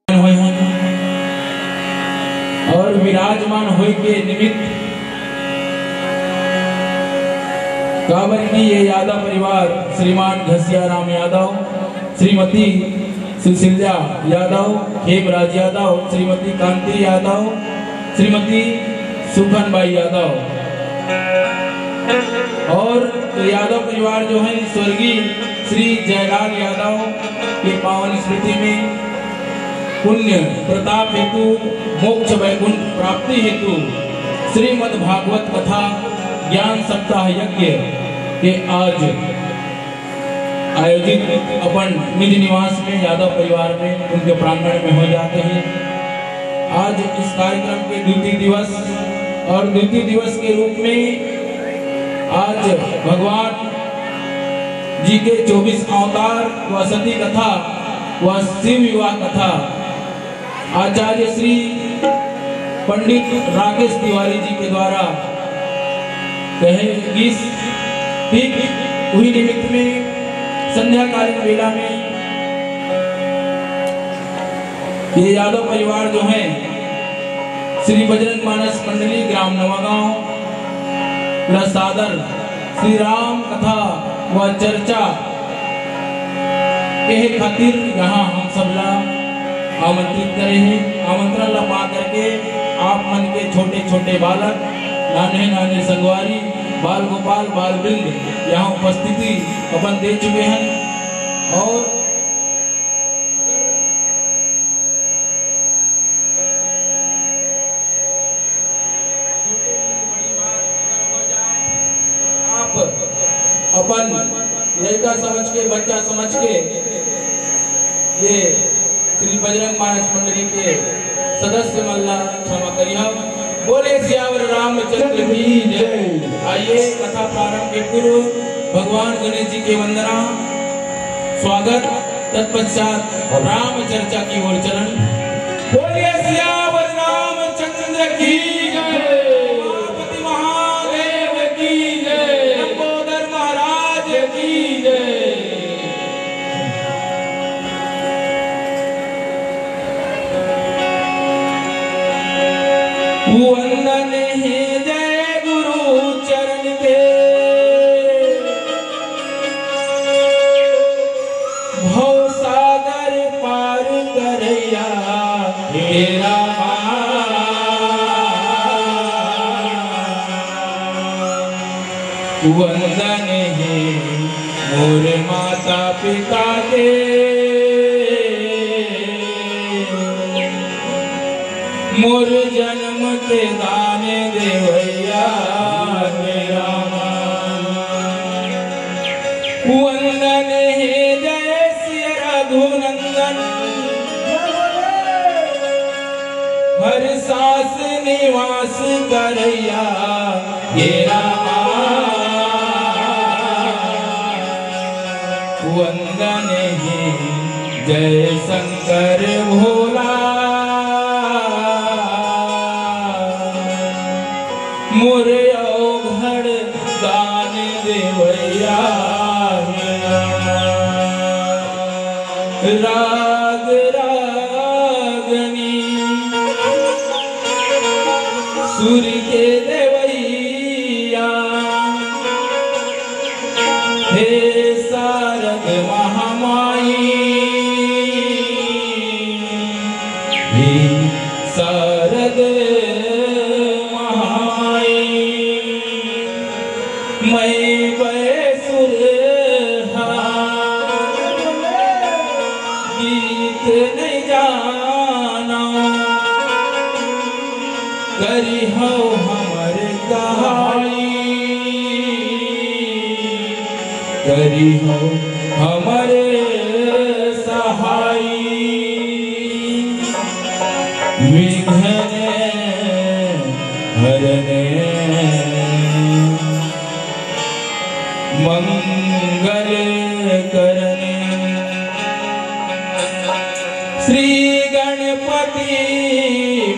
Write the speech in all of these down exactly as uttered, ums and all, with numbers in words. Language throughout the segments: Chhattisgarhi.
होए हन और विराजमान होए के निमित्त, काबर कि ये यादव परिवार, श्रीमान घसियाराम यादव, श्रीमती सुशीला यादव, खेमराज यादव, श्रीमती कांति यादव, श्रीमती सुखनबाई यादव, और यादव परिवार जो है, स्वर्गीय श्री जयलाल यादव के पावन स्मृति में पुण्य प्रताप हेतु, मोक्ष वैकुंठ प्राप्ति हेतु श्रीमद् भागवत कथा ज्ञान सप्ताह यज्ञ के आज आयोजित अपन निज निवास में, यादव परिवार में, उनके प्रांगण में हो जाते हैं। आज इस कार्यक्रम के द्वितीय दिवस और द्वितीय दिवस के रूप में आज भगवान जी के चौबीस अवतार व सती कथा व शिव विवाह कथा आचार्य श्री पंडित राकेश तिवारी जी के द्वारा कहे गीस। ठीक उही निमित्त में संध्याकालीन बेला में ये यादव परिवार जो है, श्री बजरंग मानस मंडली, ग्राम नवागांव, ल सादर श्री राम कथा व चर्चा के खातिर यहाँ हम सब ला आमंत्रित करे हैं। आमंत्रण ला पा करके आप मन के छोटे छोटे बालक, नान्हे नान्हे संगवारी, बाल गोपाल, बाल वृंद यहाँ उपस्थिति अपन दे चुके हैं। और आप अपन लड़का समझ के, बच्चा समझ के ये श्री बजरंग मानस मंडली के सदस्य मन ला क्षमा करिहव। बोले सियावर रामचंद्र की जय। आइए, कथा प्रारंभ के पूर्व भगवान गणेश जी के वंदना, स्वागत, तत्पश्चात राम चर्चा की ओर चलन। बोलिए सियावर रामचंद्र की जय, उमापति महादेव की जय, लंबोदर महाराज की जय। वंदन हे जय गुरु चरण के, भव सागर पार करैया हे रामा। वंदन हे मोर माता पिता के, मोर जन्म के दान देवैया हे रामा। वंदन हे जय सिया रघुनंदन, हर सास निवास करैया हे रामा। वंदन हे जय शंकर भोला, मोर अवघड़ दान देवैया। राग रागनी सुर के देवैया, हे शारद महामाई, हे शारद महामाई, मैं बेसुर हा गीत नहीं जाना, करिहव हमर कहाई, करिहव हमर सहाई। विघ्न हरने मंगल करने श्री गणपति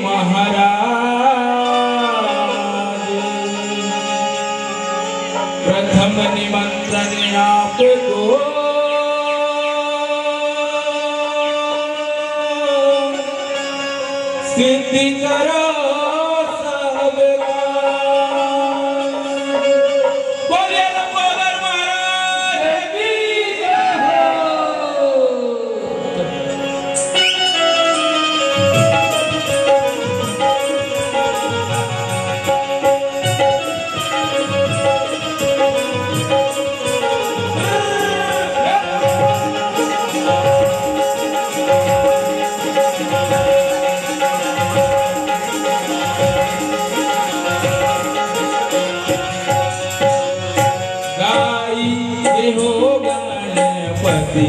महाराज। प्रथम निमंत्रण आपको करो सबका। बोलिए लंबोदर महाराज की जय हो। गाई हो गणपति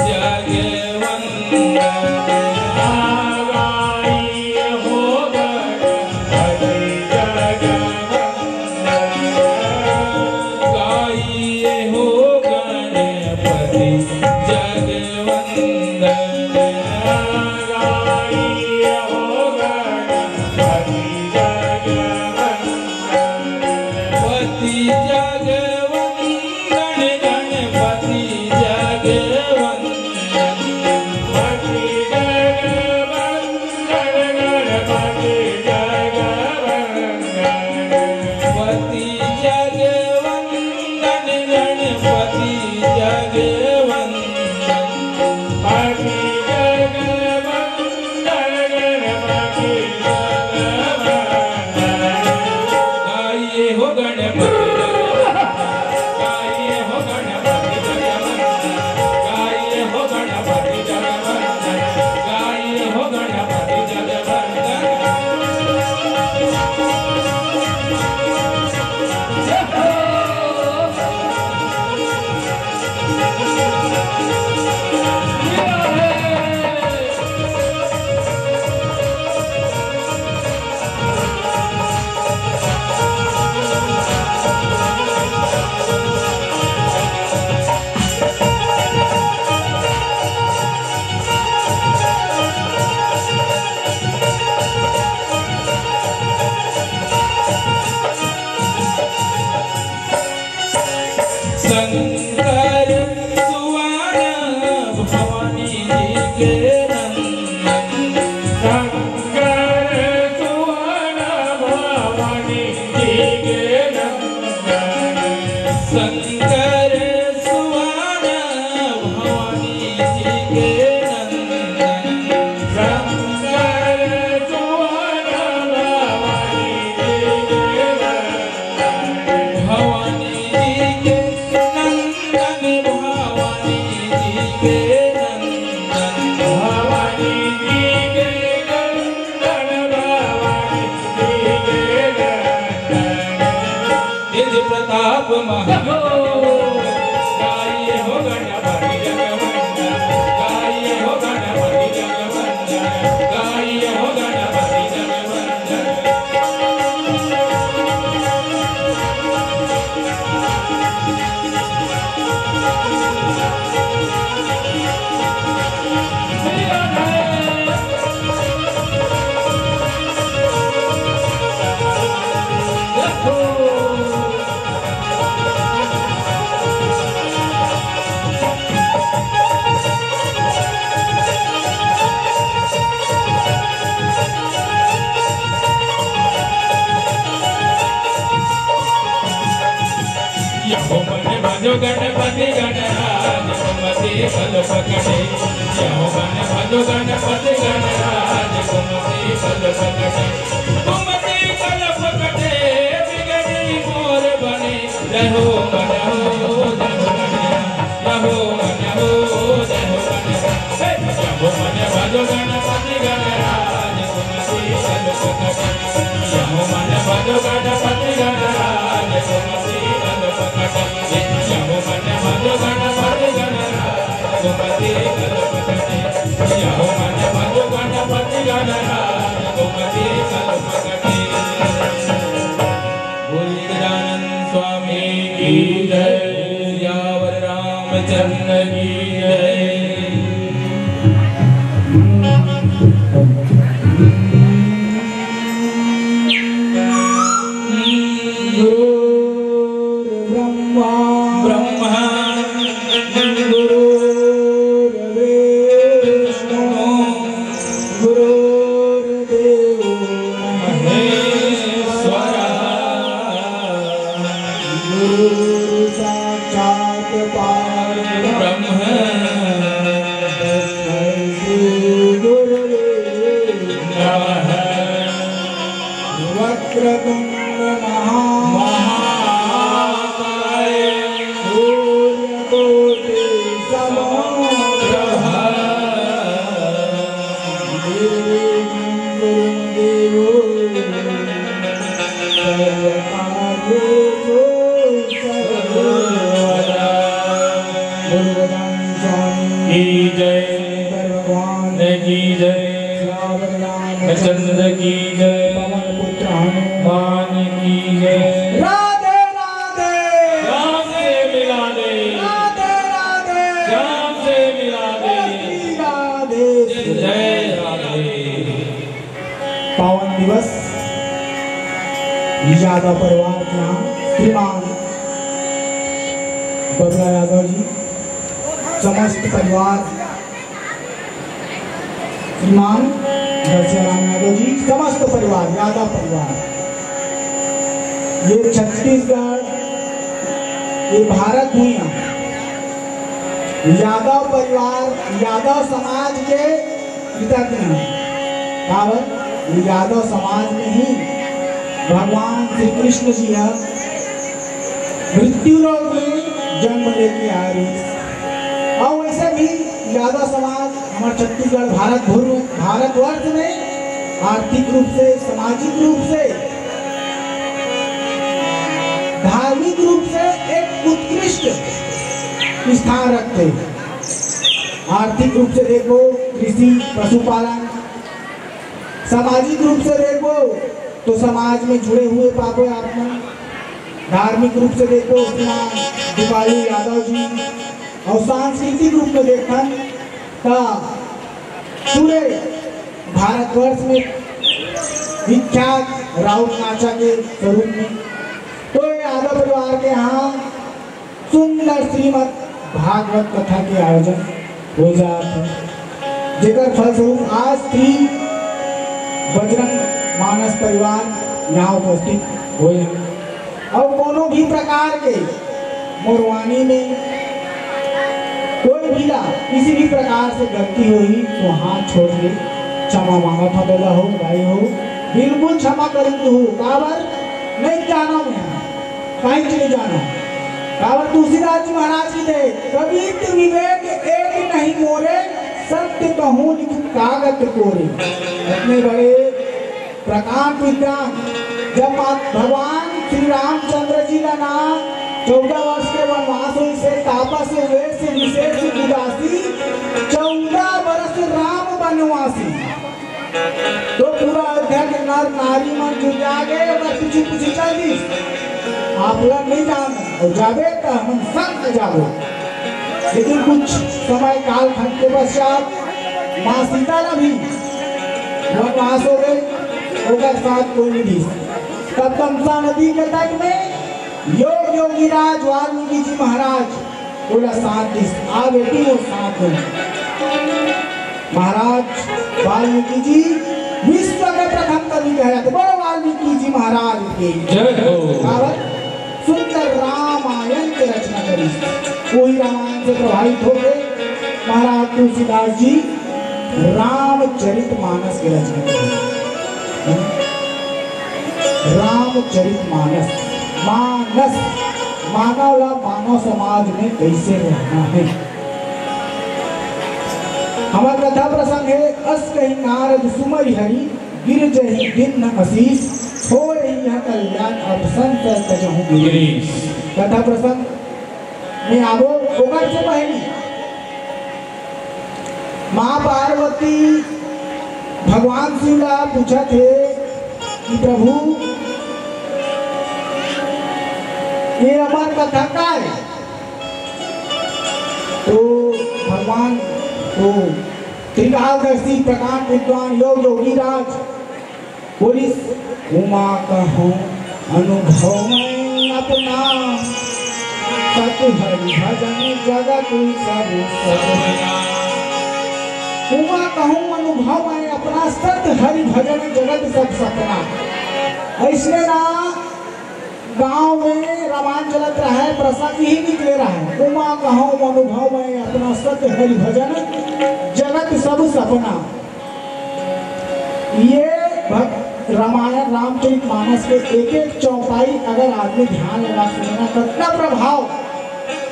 जगवंदन। गाई हो गणपति जगवंदन। गाई हो गणपति जगवंदन। गाई हो गणपति जगवंदन। पति जगवंदन गणपति जगवंदन। पति जगवंदन गणपति जगवंदन। पति जगवंदन गणपति जगवंदन। पति जगवंदन गणपति जगवंदन। गाइए हो गणपति जगवंदन। गाइए हो गणपति जगवंदन। गाइए हो गणपति जगवंदन। गाइए हो गणपति जगवंदन। शंकर सुवन भवानी जी के नंदन। शंकर सुवन भवानी जी के नंदन। शंकर सुवन भवानी जी के नंदन। शंकर सुवन भवानी जी के नंदन। भवानी जी के नंदन, भवानी जी के नंदन। भवानी जी के नंदन, भवानी जी के नंदन। तेज प्रताप महा गाइए हो गणपति जगवंदन। गाइए हो गणपति जगवंदन। गाइए हो गणपति जगवंदन। यहो मन भजो गणपति गणराज, सुमति फल प्रकटे। यहो मन भजो गणपति गणराज, सुमति फल प्रकटे। सुमति फल प्रकटे, बिगड़ी मोर बने। जय हो मन हो, जय हो मन, जय हो मन हो, जय हो मन। हे, जय हो मन भजो गणपति गणराज, सुमति फल प्रकटे। जय हो मन भजो गणपति गणराज, सुमति फल प्रकटे। जय हो मन भजो गणपति गणराज, सुमति फल प्रकटे। जय हो मन भजो गणपति गणराज, सुमति फल प्रकटे। बोलिए गजानन स्वामी की जय, सियावर रामचंद्र की जय। गुरुर्ब्रह्मा ब्रह्मा गुरुर्विष्णु गुरुर्देव की जय। शंकर भगवान की जय। चंद्र की जय। पवन पुत्र हनुमान की जय। राधे राधे। राम से मिला दे। राधे राधे। राम से मिला दे। राधे। जय राधे। पावन दिवस यादव परिवार के यहाँ श्रीमान बबला यादव जी, समस्त परिवार, श्रीमान घनश्याम यादव जी, समस्त परिवार, यादव परिवार, ये छत्तीसगढ़, ये भारत भूमि, यादव परिवार, यादव समाज के कृतज्ञ हूँ। काबर? ये यादव समाज में ही भगवान श्री कृष्ण जी ह मृत्यु लोक में जन्म लेके आए रहिस। और वैसे भी यादव समाज हमारे छत्तीसगढ़, भारत भूमि, भारतवर्ष में आर्थिक रूप से, सामाजिक रूप से, धार्मिक रूप से एक उत्कृष्ट स्थान रखते हैं। आर्थिक रूप से देखो, कृषि, पशुपालन, सामाजिक रूप से देखो तो समाज में जुड़े हुए पाबो आप मन, धार्मिक रूप से देखो श्रीमान दीपाली यादव जी, और सांस्कृतिक रूप में देखन त पूरे भारतवर्ष में विख्यात राउत नाचा के स्वरूप में। तो ये यादव परिवार के यहाँ सुंदर श्रीमद् भागवत कथा के आयोजन हो जात हे, जेकर फलस्वरूप आज श्री बजरंग मानस परिवार यहाँ उपस्थित होए हे। और कोनो भी प्रकार के मोर वाणी में कोई भी ला किसी भी प्रकार से गलती होही तो हाथ छोड़ के क्षमा मांगत हौं, दादा हो, भाई हो, बिल्कुल क्षमा करूंगी हो। काबर? नहीं जाना मैं, काहेच नहीं जाना। काबर? तुलसीदास जी महाराज जी थे, "कवित्त विवेक एक नहीं मोरे, सत्य कहूँ लिखि कागद कोरे।" इतने बड़े प्रकांड विद्वान, जब मा-, भगवान श्री रामचंद्र जी ला ना चौदह वर्ष के वनवास होइस हे, तापस वेश विशेष उदासी, चौदह वर्ष राम वनवासी। तो पूरा अयोध्या के नर नारी मन जुटा गे, ओकर पीछे पीछे चल दिस। आप ला नहीं जान, और जाबे त हमन संग जाबो। लेकिन कुछ समय कालखंड के पश्चात माँ सीता ला भी वनवास हो गे, ओकर साथ कोई नहीं दिस। तब तमसा नदी के तट में योग योगी राज वाल्मीकि जी महाराज ओला साथ दिस, "आ बेटी, वो साथ दे।" महाराज वाल्मीकि जी विश्व के प्रथम कवि कहे जाथे, बोलो वाल्मीकि जी महाराज की। जय हो। काबर? सुंदर रामायण के रचना करिस। वही रामायण से प्रभावित होके महाराज तुलसीदास जी रामचरित मानस के रचना करिस। रामचरित मानस, मानस, मानव ला मानव समाज में कैसे रहना है। हमर कथा प्रसंग है, अस कही नारद सुमरि हरि, गिर जही दीन असीस, हो रही है कल्याण अब संत तजहु गिरीश। कथा प्रसंग में आबो, ओकर से पहली माँ पार्वती भगवान शिव ला पूछत हे कि प्रभु, ये अमर कथा का है? तो भगवान, तो त्रिकालदर्शी, प्रकांड विद्वान, योग योगी राज बोलिस, "उमा कहूँ अनुभव मैं अपना, सत हरि भजन जगत सब सपना।" उमा कहूँ अनुभव मैं अपना, सत हरि भजन जगत सब सपना। अइसने ना गांव में रामायण चलत रहय, प्रसंग ही निकले रहय, "उमा कहूँ अनुभव मैं अपना, सत हरि भजन जगत सब सपना।" ये भक्त रामायण रामचरित मानस के एक एक चौपाई अगर आदमी ध्यान लगा सुने ना, कतना प्रभाव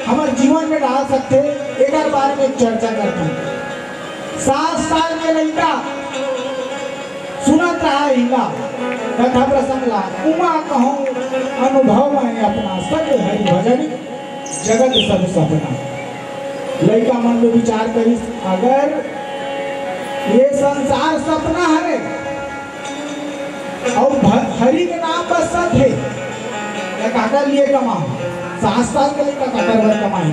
हमर जीवन में डाल सकथे, एकर बारे में चर्चा करथन। सात साल के लइका सुनत रहा हिला कथा प्रसंग ला, उमा कहूँ अनुभव मैं अपना, सत हरि भजन जगत सब सपना। लइका मन में विचार करिस, अगर ये संसार सपना हरे अउ भ-, हरि के नाम पर सत हे, त काकर लिए कमाहूँ? सात साल के लइका काकर बर कमाही?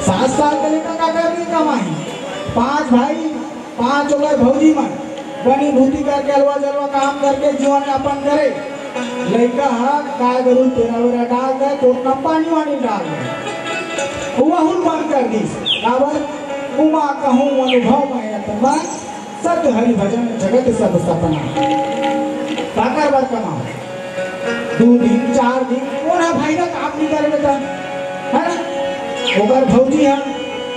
सात साल के लइका काकर लिए कमाही? पांच भाई, पांच ओकर भौजी मन बनी भूती करके, अलवा जलवा काम करके जीवन यापन करे। लइका ह गाय गरू तेरा वेरा डाल दे, कोटना पानी वानी डाल दे, वहू बंद कर दिस। काबर? उमा कहूँ अनुभव मैं अतमा, सत हरि भजन जगत सब सपना। काकर बर कमाओ? दू दिन, चार दिन, कोन ह भाई का काम नहीं करे बेटा, है ना? ओकर भौजी ह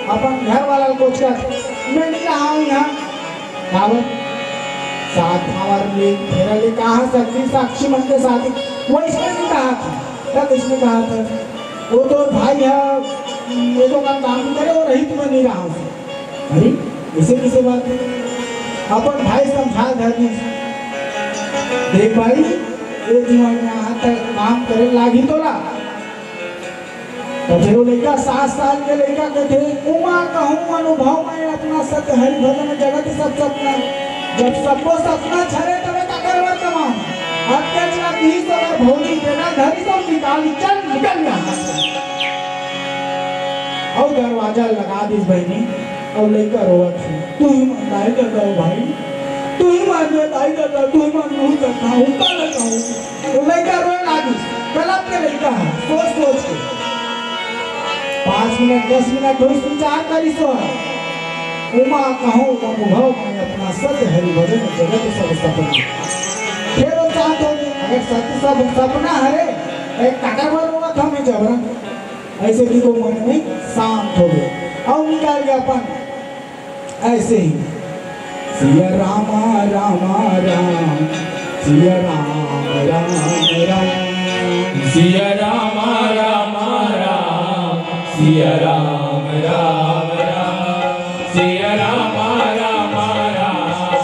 अपन घर वाला ल कोचकत, "मैं नहीं रहा हूँ यहाँ।" काबर? सात हमार ले, फेरा ले कहा सकती साक्षी मन के साथ ही। वो इसने नहीं कहा था, तब इसने कहा था, "वो तो भाई है, ये तो काम, काम नहीं करे, वो रही तो मैं नहीं रहा हूँ।" अरे, ऐसे कैसे बात है? अपन भाई समझा धर दी। "देख भाई, ये जीवन में यहाँ तक काम करे लागी तोला।" तो फिर वो लइका, सात साल के लइका कहते, "उमा कहूँ अनुभव मैं अपना, सत हरि भजन जगत सब सपना।" जब सबको सपना छरे, तबे काकर बर कमाऊँ? अब क्या चला, तीस अगर भौजी देना, घर ही सब निकाल, चल, निकल यहाँ से। अउ दरवाजा लगा दिस बहिनी, अउ लइका रोवत हे, "तू ही मान दाई ददा भाई, तू ही मान दे दाई ददा, तू ही मान, तू ही मान, उनका लगा।" वो लइका रोए लागिस, कलप के लइका ह, सोच सोच के। पाँच मिनट, दस मिनट होइस, विचार करिस हो। "उमा कहूँ अनुभव मैं अपना, सत हरि भजन जगत सब सपना।" फिर वो शांत हो गए। अगर सत्य सब सपना हरे, एक काकर बर रोवत हमें जबरन। ऐसे भी वो मन में शांत हो गए। अउ निकाल के अपन ऐसे ही, "सिया रामा रामा राम, सिया राम राम राम।" सिया रामा रामा राम, सिया राम राम राम। सिया रामा रामा राम,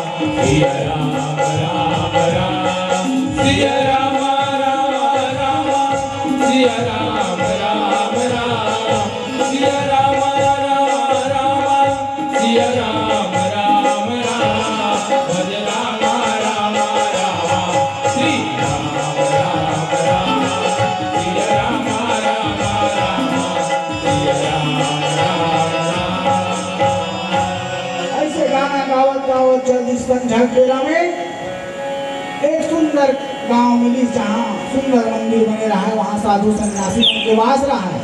सिया राम राम राम। सिया रामा रामा राम, सिया राम राम राम। सिया रामा रामा रामा, सिया राम राम राम। भज रामा रामा रामा, श्री राम राम राम। सिया रामा रामा रामा, सिया राम राम राम। ऐसे गाना गावत गावत जगदीश संझा के बेरा में एक सुंदर गांव मिली, जहां सुंदर मंदिर बने रहा है, वहां साधु सन्यासी मन के वास रहा है।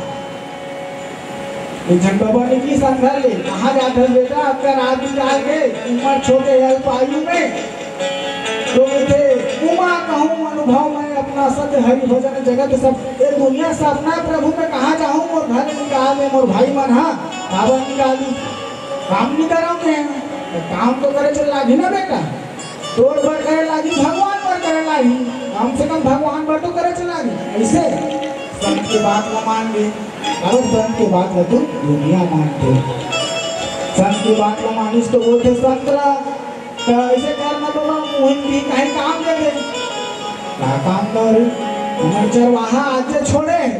एक झन बबा निकलिस घर ले, "कहाँ जात हस बेटा, अतका रात बिता के, उम्र छोटे है, अल्प आयु में।" तो कहते, "उमा कहूँ अनुभव मैं अपना, सत हरि भजन जगत सब।" ये दुनिया सपना प्रभु, मैं कहाँ जाहूँ, मोर घर निकाल दे, मोर भाई मन हा, बाबा निकाल दी, काम नहीं कराऊँ मैं, काम तो करे चल लागी ना बेटा। तोर बर करे लागी, भगवान बर करे लागी, कम से कम भगवान बर तो करे चला लागी। ऐसे संत के बात ला मान ले, अरे संत के बात ला तो दुनिया मानथे। संत के बात ला मानिस तो बोलथे संत ला, "त ऐसे कर ना बाबा, मोहिन भी कहीं काम दे दे।" "का काम कर? हमर चरवाहा आज जे छोड़े हे,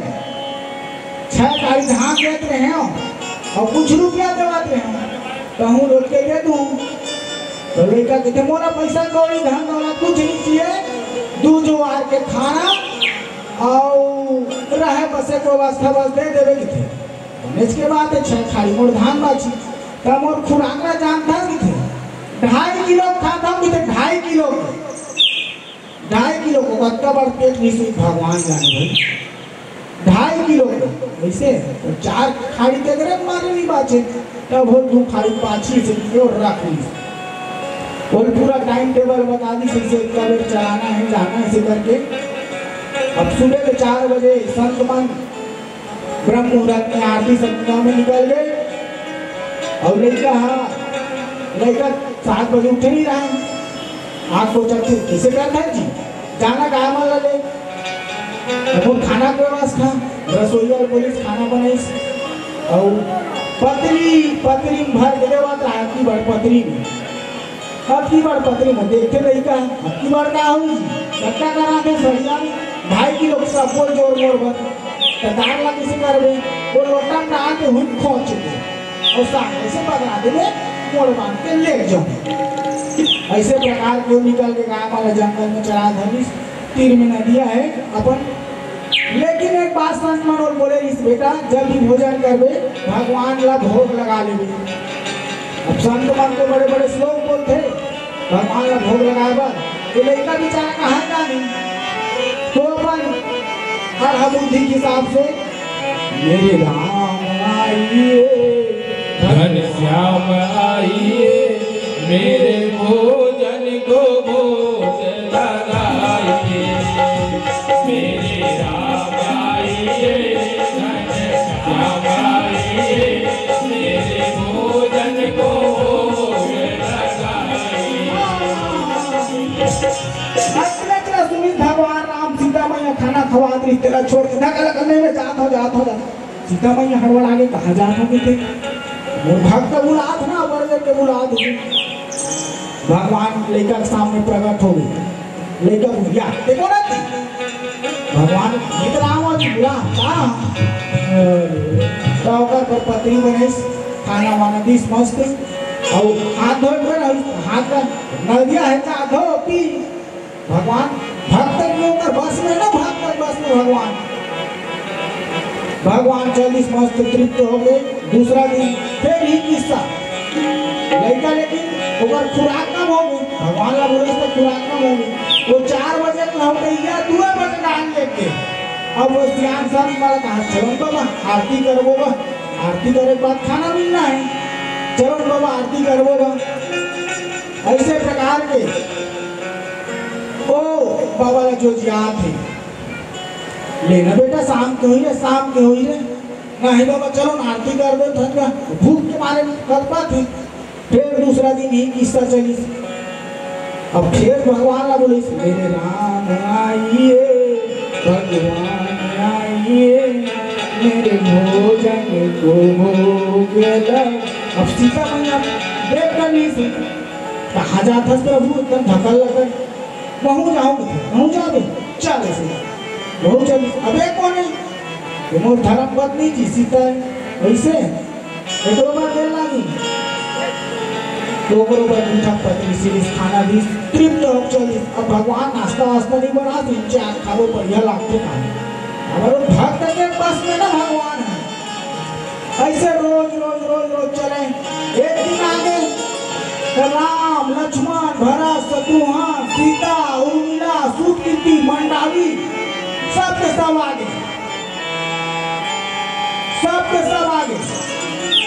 छह तारीख धान देत रहे हो और कुछ रुपया देवत रहे हो, कहूँ रोज के दे दूँ।" तो लइका कहते, "मोला पैसा कौड़ी धन दौलत कुछ नहीं चाहिए, दू जुवार के खाना अउ रहे बसे के व्यवस्था बस दे देवे," कहते। "बनेच के बात है, छह खाली मोर धान बाची, त मोर खुराक ला जानता," कहते, "ढाई किलो खाता हूँ," कहते, "ढाई किलो।" ढाई किलो को कतका बड़ पेट निकली भगवान जाने भाई। ढाई किलो को वैसे तो चार खाड़ी के अगर मारे नहीं बाचे, तब वो दू खाड़ी पाछी से वो रख ली। और पूरा टाइम टेबल बता दी, कैसे इतना बेर चलाना है, जाना है, ऐसे करके। अब सुबह के चार बजे संत मन ब्रह्म मुहूर्त में आरती संध्या में निकल गए। और लइका हा, लइका सात बजे उठे नहीं रहा है। आँख को चलते कैसे करता है जी, जाना गाय मन ला ले। अब वो खाना के व्यवस्था, रसोईया बोलिस खाना बनाइस। और पतरी, पतरी में भर के देवत रहा, आरती भर पतरी में। अब की बार पतरी में देखते रही का, अब की बार का होई? कट्टा करा दे सड़िया, भाई की लोग सब बोल जोर मोर बर। तो दार ला किसे करबे? वो लोटा में डाल के हुई खोच दे। और सामने से पकड़ा दे, मोड़ बांध के ले जाओ। ऐसे प्रकार के निकल के गाय वाला जंगल में चरा धरिस। तीर में नदिया है अपन। लेकिन एक बात संत मन बोले, इस बेटा, जब भी भोजन करबे, भगवान ला भोग लगा लेबे। अब संत मन तो बड़े बड़े श्लोक बोलते, भगवान ला भोग लगाए बर। तो लड़का बेचारा कहाँ जाने, तो अपन हर बुद्धि के हिसाब से, मेरे राम आइए, घनश्याम आइए, मेरे भोजन को भोग लगाइए। मेरे राम आइए, घनश्याम आइए, मेरे भोजन को भोग लगाइए। अतने तेला सुमित भगवान राम सीता मैया खाना खवात रही, तेला छोड़ के धक्का लगा, नहीं, मैं जात हो, जात हो, जात। सीता मैया हड़बड़ा के, कहाँ जात हो? किथे? मोर भक्त बुलात ना, बड़ के बुलात हो। भगवान लइका के सामने प्रकट हो गए। लइका बोल, या, देखो ना, भगवान विकलांग हो जी, बुला, का? अरे, तो ओकर पर पतरी बनिस, खाना वाना दिस मस्त, और हाथ धोए बर, हाथ का नदिया है, का धो, पी। भगवान, भक्त के ओकर बस में ना, भक्त के बस में भगवान। भगवान चलिस मस्त तृप्त हो गए। दूसरा दिन फिर ही किस्सा। लइका लेकिन ओकर खुराक कम हो गई। भगवान ला बोले, "इसका खुराक कम हो गई।" वो चार बजे के लौटैया, दू बजे का आन लेके। अब वो सियान सन वाला कहा, "चलो बाबा, आरती करबो बा।" आरती करे के बाद खाना मिलना है। "चलो बाबा, आरती करबो बा।" ऐसे प्रकार के ओ बाबा ला जो जियात है, लेना बेटा, शाम के हुई रे, शाम के हुई रे। नहीं बाबा, चलो ना, आरती कर दो, ठंडा, भूख के मारे कलपत है। फिर दूसरा दिन ही किस्सा चलिस। अब फिर भगवान ला बोलिस, "मेरे राम आइए, भगवान आइए, मेरे भोजन को भोग लग।" अब सीता मैया देख कर नहीं सुन, "कहाँ जात हस प्रभु, एकदम धकल लगल।" "महूँ जाहूँ।" "महूँ जाबे, चल ऐसे।" "महूँ चल।" "अबे कोन है?" "ये मोर धर्म पत्नी जी सीता है।" "ऐसे?" एकरो बर देर लागी। तो ओकरो बर मीठा पतरी सिरिस, खाना दिस, तृप्त हो चलिस। अब भगवान नाश्ता वास्ता नहीं बनात, इनके आग खाबो बढ़िया लागथे खाए। हमारो भक्त के बस में ना भगवान है। ऐसे रोज, रोज, रोज, रोज चले। एक दिन आगे तो राम, लक्ष्मण, भरत, शत्रुघ्न, सीता, उर्मिला, सुतकीर्ति, मंडावी, सब के सब आगे। सब के सब आगे।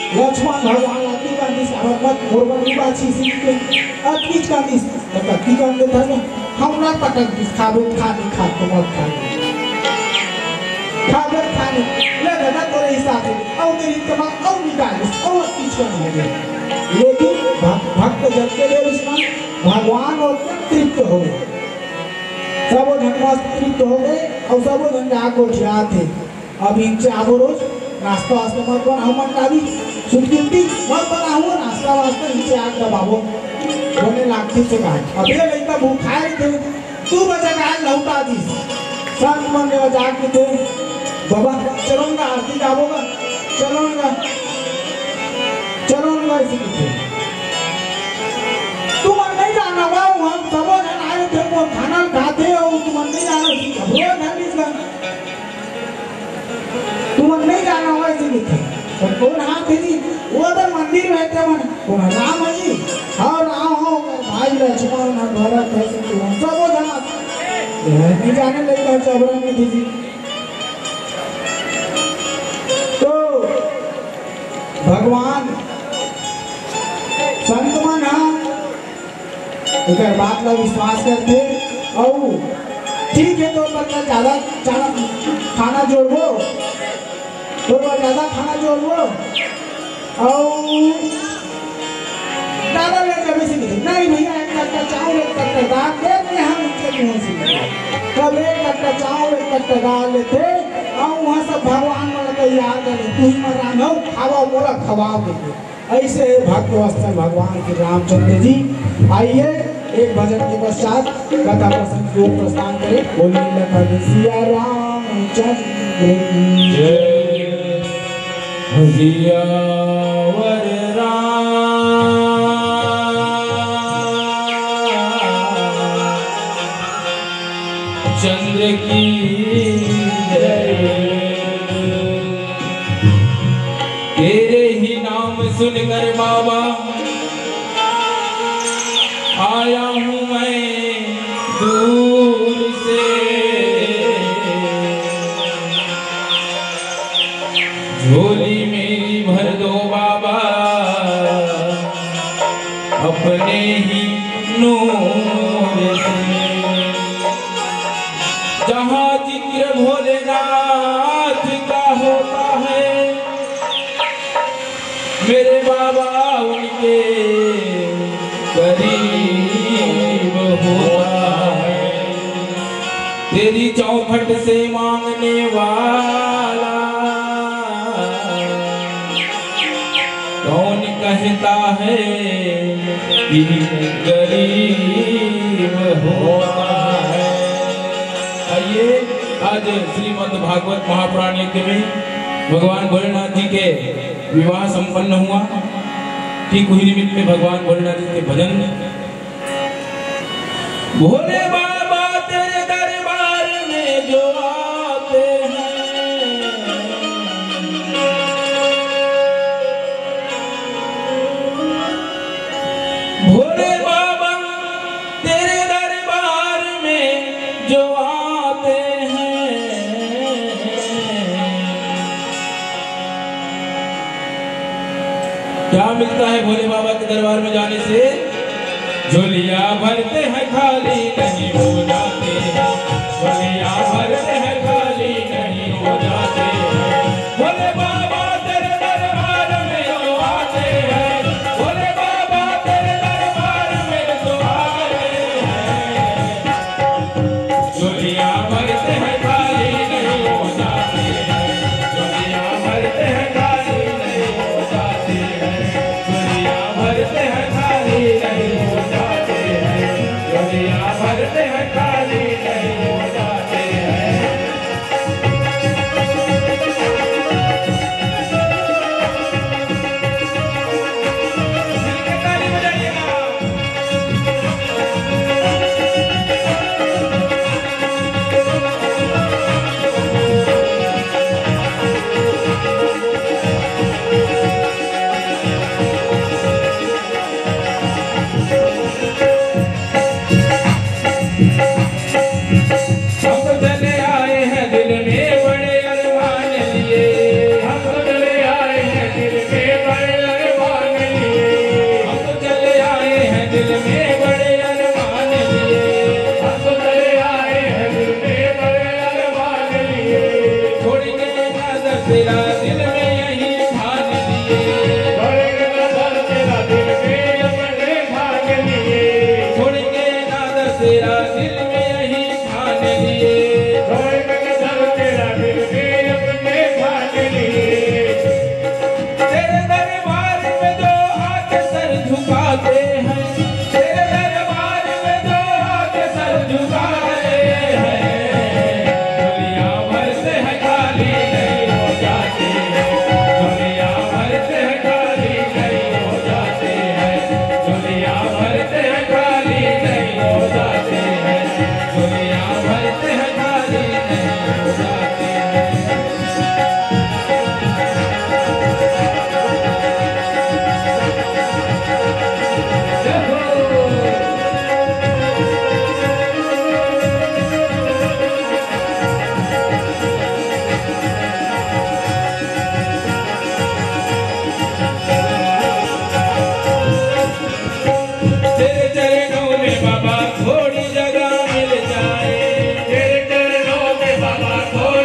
लक्ष्मण भगवान अति कांदिस, "अबर मत मोर बर निभा छी सीता के।" अति कांदिस, "त कति कांदे था ना? हम ना पटक दिस, खाबे खा नहीं खा, तुम अब खा लो। खाबे खा नहीं, ले दादा तोरे हिसाब से, और तेरी कमा, और निकाल, और अति कांद हो गए।" लेकिन भक-, भक्त जब के दे उसमें भगवान और तृप्त हो गए। सबो झन मस्त तृप्त हो गए और सबो झन जाके गोठियात हे। अब इनचे आबो रोज, नाश्ता वास्ता मत बनाहू, मंडावी, सुतकीर्ति मत बनाहू, नाश्ता वास्ता इनचे आग दबाबो। बने लागथे से कहा। अब ये लइका भूखाए थे, दू बजे का लौटा दिस। संत मन ले जाके थे, "बाबा, चलो ना, आरती गाबो ना, चलो ना, चलो ना," ऐसे कथे। "तुमन नहीं जाना, बाबू, हम सबो झन आए थे, वो खाना खाते हो, तुमन नहीं जाना, रोज है इसका।" तुमन नहीं जाना हो ऐसे लिखे। तो कौन हाथ है जी? वो तो मंदिर में थे मन। कौन राम है जी? हाँ, राम हो, भाई लक्ष्मण है, भरत है, शत्रुघ्न, सब हो जाना। ये नहीं जाने लगता चौबरा में थी जी। तो भगवान संत मन हा एकर बात ला विश्वास करथे। अउ ठीक है, तो मतलब ज्यादा, ज्यादा खाना जोड़बो, तो ज्यादा खाना जोड़बो, अउ ज्यादा ले जाबे से नहीं, नहीं भैया, एक कट्टा चावल, एक कट्टा दाल दे दे, हम इनके मुंह से। तब एक कट्टा चावल, एक कट्टा दाल लेथे, अउ वहाँ सब भगवान मन तैयार करे, तू ही मत रांधो, खावा, मोला खवाओ देखे। ऐसे भक्त वत्सल भगवान श्री रामचंद्र जी। आइए, एक भजन के पश्चात कथा प्रसंग की ओर प्रस्थान करें। बोलिए लखन सिया रामचंद्र की जय। सियावर रामचंद्र की जय। तेरे ही नाम सुनकर बाबा आया हूँ मैं दूर से। झोली मेरी भर दो बाबा अपने ही नूर से। जहाँ जिक्र भोलेनाथ का होता है, मेरे बाबा उनके करीब होता है। तेरी चौखट से मांगने वाला कौन कहता है कि गरीब होता है? आइए, आज श्रीमद् भागवत महापुराण यज्ञ में भगवान भोलेनाथ जी के विवाह संपन्न हुआ। ठीक उही निमित्त में भगवान भोलेनाथ जी के भजन। भोले बाबा तेरे दरबार में जो आते हैं, भोले बाबा तेरे दरबार में जो आते हैं। क्या मिलता है भोले बाबा के दरबार में जाने से? झोलिया भरते हैं, खाली नहीं हो जाते हैं। झोलिया भरते हैं, खाली नहीं हो जाते हैं। भोले बाबा तेरे दरबार में जो आते हैं, भोले बाबा तेरे दरबार में जो आते हैं। झोलिया भरते हैं, खाली नहीं हो जाते हैं। झोलिया भरते हैं, खाली नहीं हो जाते हैं। झोलिया भरते हैं, खाली नहीं हो जाते हैं। झोलिया भरते हैं, खाली नहीं हो जाते हैं। हम तो चले आए हैं दिल में बड़े अरमान लिए। हम तो चले आए हैं दिल में बड़े अरमान लिए। हम तो चले आए हैं दिल में बड़े अरमान लिए। हम तो चले आए हैं दिल में बड़े अरमान लिए। छोड़ के ना दसेरा दिल में यही ठान लिए। छोड़ के ना दसेरा दिल में यही ठान लिए। छोड़ के ना दसेरा दिल में यही ठान लिए। छोड़ के ना दसेरा दिल में अपने ठान लिए। तेरे दरबार में जो आके सर झुकाते हैं, तेरे दरबार में जो आके सर झुकाते हैं, झोलिया भरते हैं, खाली नहीं हो जाते हैं। झोलिया भरते हैं, खाली नहीं हो जाते हैं। झोलिया भरते हैं, खाली नहीं हो जाते हैं। झोलिया भरते हैं, खाली नहीं हो जाते हैं। तेरे चरणों में बाबा थोड़ी जगह मिल जाए। तेरे चरणों में बाबा थोड़ी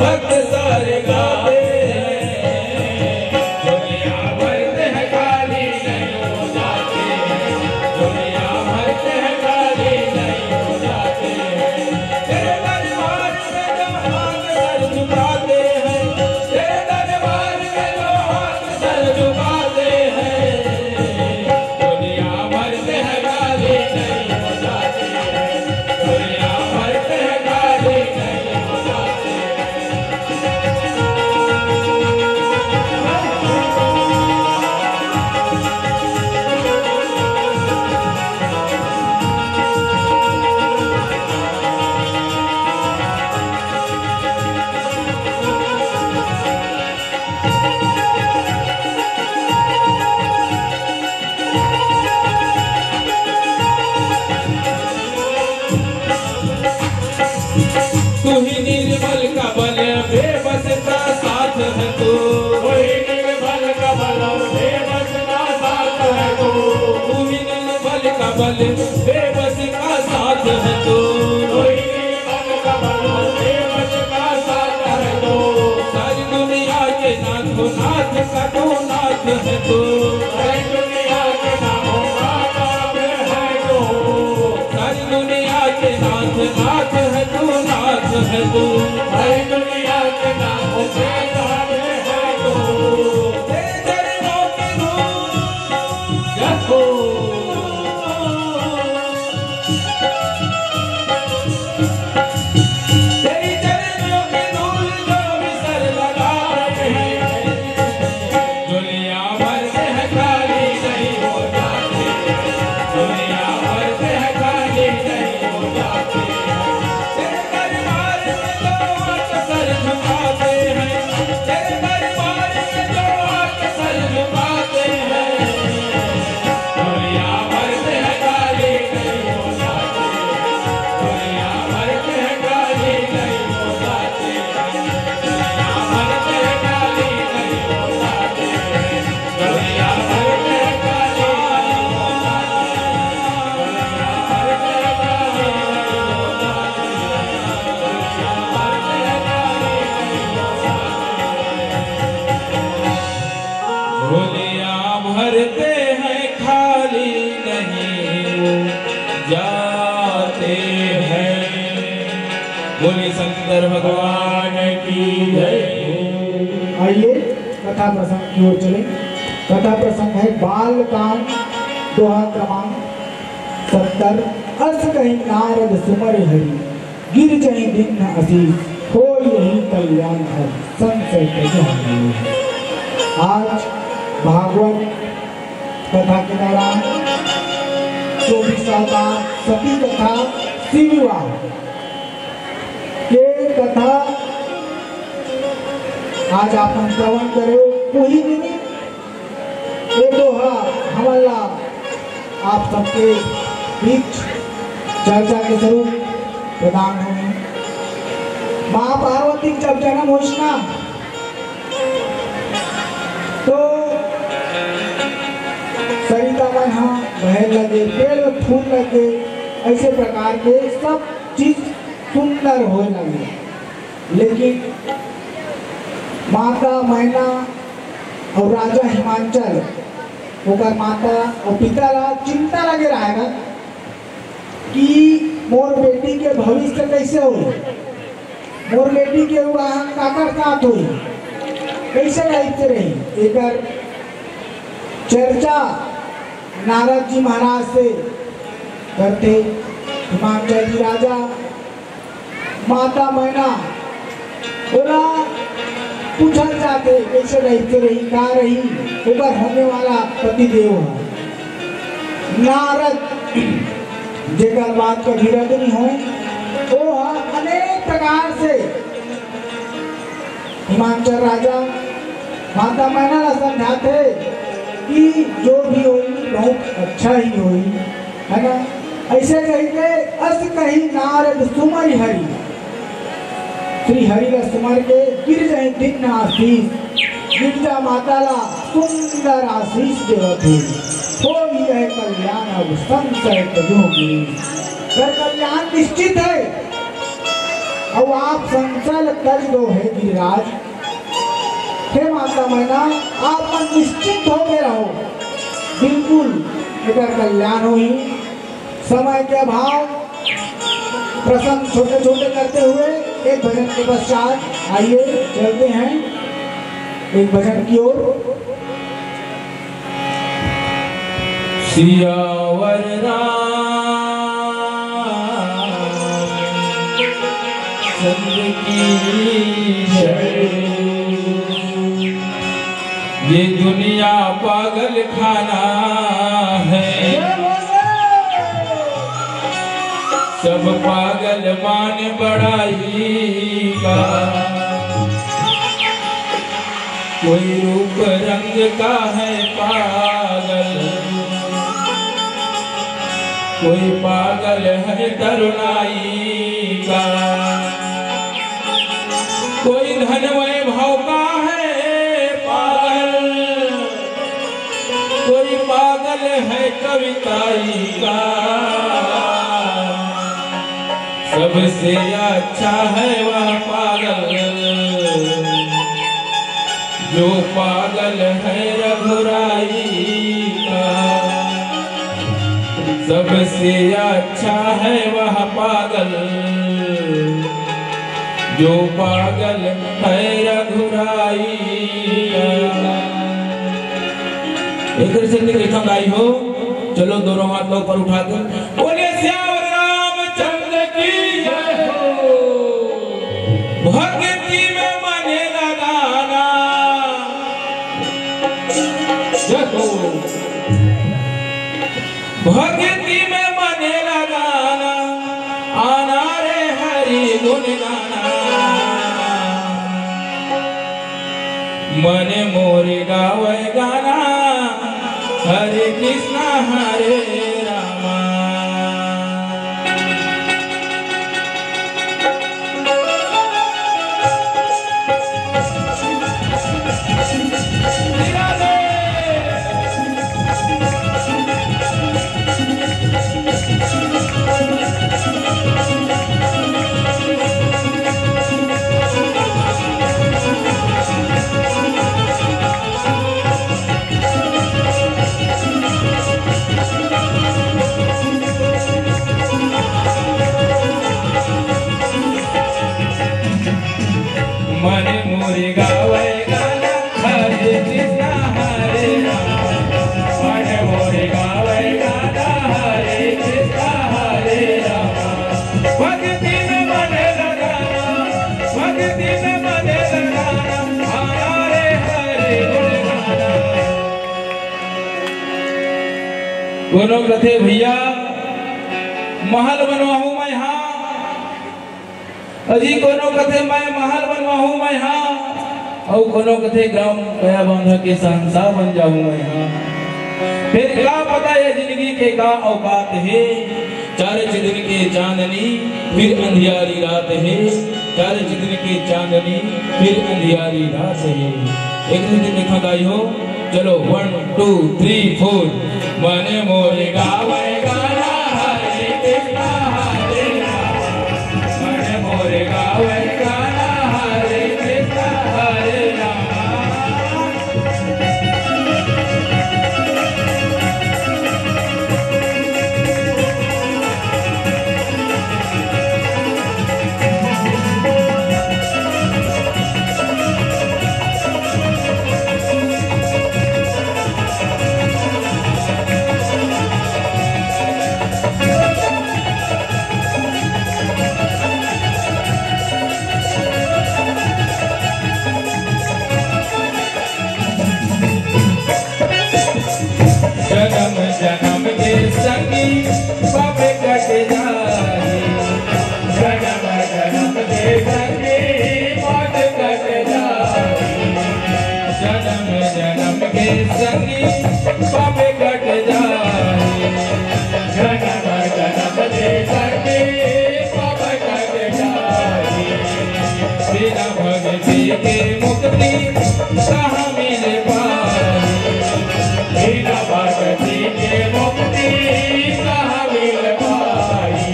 भक्त सारे गाते हैं, दुनिया भर में है खाली नहीं हो जाते हैं, दुनिया भर में है खाली नहीं हो जाते हैं। तेरे दरबार में जो हाथ सर झुकाते हैं, तेरे दरबार में जो हाथ सर झुकाते हैं, दुनिया भर में है खाली नहीं हो जाते हैं, दुनिया भर में है खाली नहीं हो जाते हैं। तू ही निर्मल कमल, बेबस का साथ है तू। तू ही निर्मल कमल, बेबस का साथ है तू। तू ही निर्मल कमल, बेबस का साथ है तू। तू ही निर्मल कमल, बेबस का साथ है तू। सारी दुनिया के नाथों नाथ का तू नाथ है तू। सारी दुनिया के नाथों नाथ है तू। सारी दुनिया के नाथ नाथ है तू, नाथ है तू। सारी दुनिया के नाथों नाथ है तू। तेरे चरणों की धूल। जय हो। तेरी चरणों की धूल जो भी सर लगा रहे हैं, दुनिया भर में है खाली नहीं हो जाते, दुनिया भर में है खाली नहीं हो जाते। तेरे दरबार में जो आके सर झुकाते हैं, तेरे दरबार में जो आके सर झुकाते हैं, दुनिया भर में है खाली नहीं हो जाते, दुनिया भर में है खाली नहीं हो जाते। झोलियां भरते हैं, खाली नहीं जाते हैं। बोलिए शंकर भगवान की जय। आइए, कथा प्रसंग की ओर चलें। कथा प्रसंग है बाल कांड, दोहा क्रमांक सत्तर। अस कहि नारद सुमरि हरि, गिर जहि दीन्ह असीस, होई यहि कल्यान हरि, संसय तजहु नीस। आज भागवत कथा के दौरान चौबीस अवतार, सती कथा, शिव विवाह के कथा आज आप मन श्रवण करे। वही निमित्त ये दोहा हमन ला आप सबके बीच चर्चा के स्वरूप प्रदान होही। माँ पार्वती के जब जन्म होइस ना, तो सरिता मन ह बहे लगे, पेड़ में फूल लगे, ऐसे प्रकार के सब चीज सुंदर होए लगे। लेकिन माता मैना अउ राजा हिमांचल, ओकर माता अउ पिता ला चिंता लगे रहे ना कि मोर बेटी के भविष्य कैसे हो, मोर बेटी के विवाह काकर साथ होई, कैसे टाइप से रही। एकर चर्चा नारद जी महाराज से करथे हिमांचल जी राजा। माता मैना ओला पूछल जाथे, कैसे रही, के रही, का रही, ओकर होने वाला पतिदेव ह। नारद, जेकर बात कभी रद्द नहीं होए, वो ह अनेक प्रकार से हिमांचल राजा माता मैना ला समझाथे कि जो भी होई बहुत अच्छा ही होई, है ना? ऐसे कहिके अस कहि नारद सुमरि हरि, श्री हरि ला सुमर के गिर जहि दीन्ह आशीष, गिरजा माता ला सुंदर आशीष देवत हे, होई यह कल्यान अब संसय तजहु नीस। कर कल्याण निश्चित है। अउ आप संशय ल तज दो हे गिरिराज, हे माता मैना, आप मन निश्चिंत होके रहो, बिल्कुल एकर कल्याण होही। समय के अभाव, प्रसंग छोटे छोटे करते हुए एक भजन के पश्चात आइए चलते हैं एक भजन की ओर। सियावर राम चंद्र की जय। ये दुनिया पागल खाना है, सब पागल मान बड़ाई का। कोई रूप रंग का है पागल, कोई पागल है तरुणाई का। कोई धन वैभव का है पागल, कोई पागल है कविताई का। सबसे अच्छा है वह पागल जो पागल है रघुराई का। सबसे अच्छा है वह पागल जो पागल है रघुराई का। एक तरह से निकलता गाई हो, चलो दोनों हाथ ऊपर उठा के बोले, "सियावर रामचंद्र की जय हो।" भक्ति में मन लगाना। जय हो। भक्ति में मन लगाना, आना रे हरि गुण गाना। मन मोर गावे गाना, हरे कृष्णा हरे रामा। मन मोर गावे गाना, हरे कृष्णा हरे राम। मन मोर गावे गाना, हरे कृष्णा हरे राम। भक्ति में मन लगाना, भक्ति में मन लगाना, हमारे हरे गुण गाना। कोनो कथे भैया, महल बनवाहूं मैं हा। अजी कोनो कथे मैं महल बनवाहूं मैं हा, अउ कोनो कथे ग्राम कया बांधा के शहंशाह बन जाहूं मैं हा। फेर का पता ये जिंदगी के का औकात हे, चारे चंदन के चांदनी, फिर अंधियारी रात हे, चारे चंदन के चांदनी, फिर अंधियारी रात हे। एक दिन देखा गाई हो, चलो, one, two, three, four। मन मोर गावे गाना हरे कृष्णा हरे राम। मन मोर गावे गाना हरे कृष्णा हरे राम। जनम जनम के संगी पाप कट जाई। जनम जनम के संगी पाप कट जाई। जनम जनम के संगी पाप कट जाई। जनम जनम के संगी पाप कट जाई। बिना भक्ति के मुक्ति कहाँ मिल पाई। बिना भक्ति के मुक्ति कहाँ मिल पाई।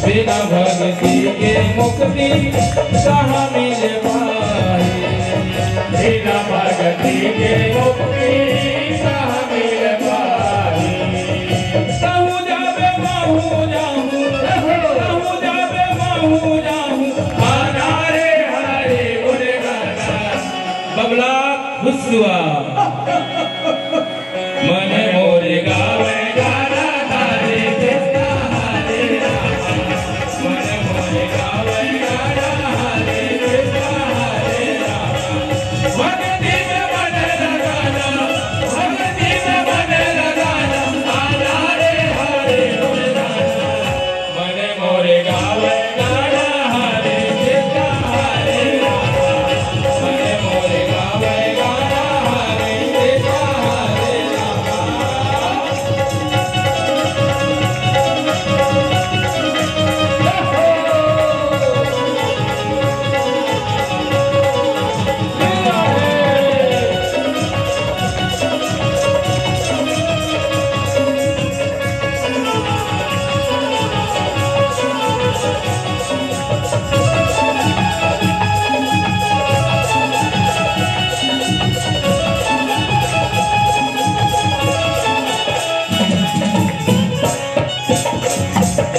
बिना भक्ति के मुक्ति कहाँ मिल पाई? बिना भक्ति के मुक्ति कहाँ मिल पाई? कहूँ जाबे महूँ जाहूँ, कहूँ जाबे महूँ जाहूँ, गाना रे हरे गुण गाना। बबला खुश हुआ। मन मोर गावे गाना हरे कृष्णा हरे राम। मन मोर गावे गाना हरे कृष्णा हरे राम। भक्ति में मन लगाना, भक्ति में मन लगाना, गाना रे हरे गुण गाना। मन मोर गावे गाना हरे कृष्णा हरे राम। मन मोर गावे गाना हरे कृष्णा हरे राम।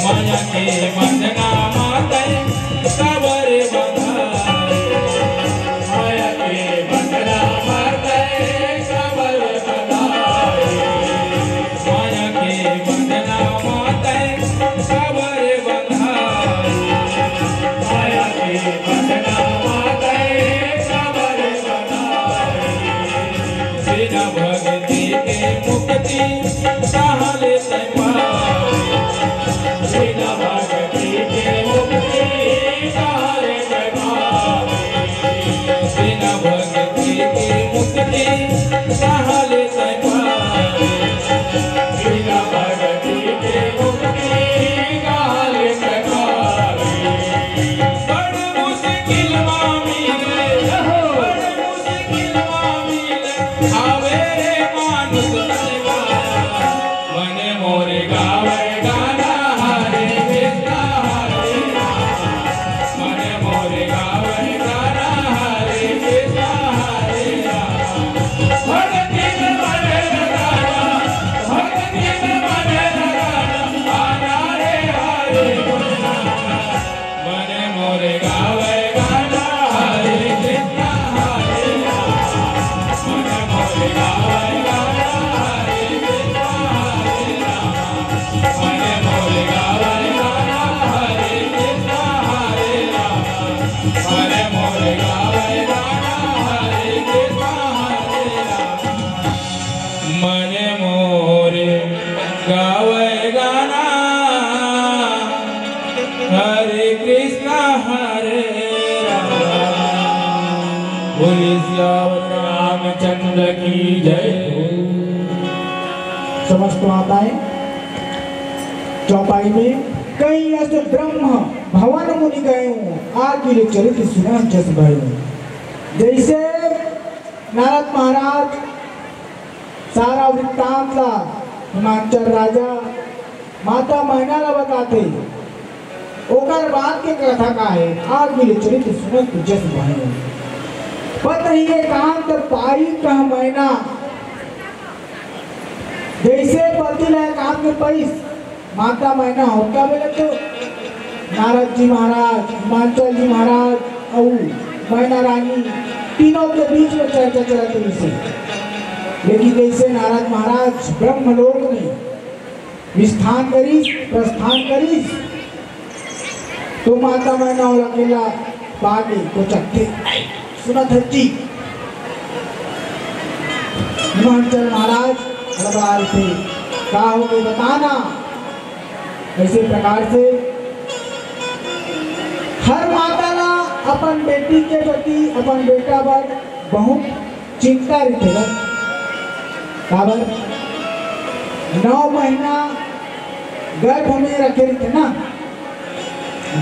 माया के बंधना मातै काबर बंधाए? माया के बंधना मातै काबर बंधाए? माया के बंधना मातै काबर बंधाए? माया के बंधना मातै काबर बंधाए? बिना भक्ति के मुक्ति कहाँ ले तै पावे? बिना भक्ति के मुक्ति कहाँ ले तै पावे? बिना भक्ति के मुक्ति कहाँ ले तै पावे? बिना भक्ति के मुक्ति कहाँ ले तै पावे? बड़ मुश्किल मा मिले, बड़ मुश्किल मा मिले, आवे रे मानुष तन मा। मन मोर गावे गाना हरे कृष्णा हरे राम। मन मोर गावे गाना हरे कृष्णा हरे राम। भक्ति में मन लगाना, भक्ति में मन लगाना, गाना रे हरे कृष्णा। मन मोर गावे गाना हरे कृष्णा हरे राम। मन मोर गावे गाना हरे कृष्णा हरे राम। मन मोर गावे गाना हरे कृष्णा हरे राम। मन मोर गावे गाना हरे कृष्णा हरे राम। मन मोर गावे गाना हरे कृष्णा हरे राम। बोलिए सियावर रामचंद्र की जय हो। समस्त माताएं चौपाई में कई अस ब्रह्म भवन मुनि गए, आगे ले चरित सुना जस भयो। जैसे नारद महाराज सारा वृत्तांत ला हिमांचल राजा माता मैना ला बताथे। ओकर बाद के कथा का हे, आगे ले चरित सुनत जस भयो। पत ही एकांत पाई कह मैना, जैसे पति ला एकांत में पइस, माता मैना होता बेले तो नारद जी महाराज, हिमांचल जी महाराज अउ मैना रानी तीनों के बीच में चर्चा चलत रहिसे। लेकिन जैसे नारद महाराज ब्रह्मलोक में विस्थान करिस, प्रस्थान करिस, तो माता मैना ओला अकेला पाके कोचकथे। सुनत हस जी, हिमांचल महाराज घबरा रहिथे, का हो गे बताना। ऐसे प्रकार से हर माता ला अपन बेटी के प्रति, अपन बेटा बर बहुत चिंता रहिथे गा। काबर? नौ महीना गर्भ में रखे रहिथे ना,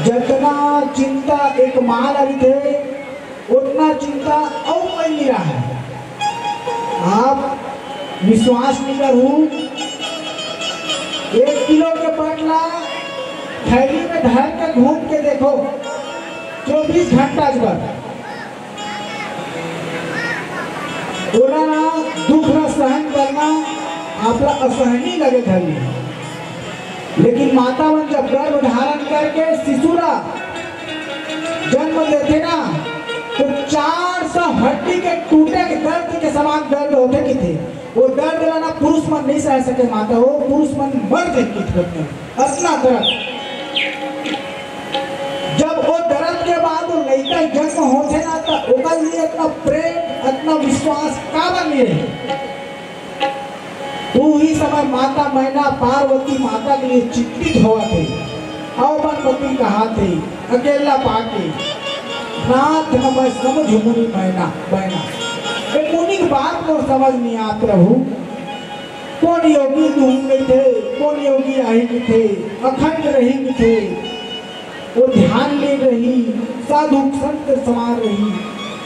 जतना चिंता एक माँ ला रहिथे, उतना चिंता अउ कोई नहीं रहा। आप विश्वास नहीं करू, एक किलो के पटला थैली में शहर के घूम के देखो, चौबीस घंटा बर ओला ना दुख ला सहन करना आपला असहनीय लगे धरी। लेकिन माता मन जब गर्भ धारण करके शिशु ला जन्म देथे ना, तो चार सौ हड्डी के टूटे के दर्द के समान दर्द होथे किथे। वो दर्द ला ना पुरुष मन नहीं सह सके माता, वो पुरुष मन मर जाए किथे। अतना दर्द। जब वो दर्द के बाद वो लइका जन्म होथे ना, त ओकर लिए अतना प्रेम, अतना विश्वास काबर नहीं रही? उही समय माता मैना पार्वती माता के लिए चिंतित होवत हे। अउ अपन पति कहात हे, अकेला पाके, "नाथ न मैं समझ मुनि मैना, मैना।" ए मुनि के बात मोर समझ नहीं आत प्रभु। कोन योगी तुम कथे, कोन योगी आही कथे, अखंड रही कथे, वो ध्यान में रही, साधु संत समान रही,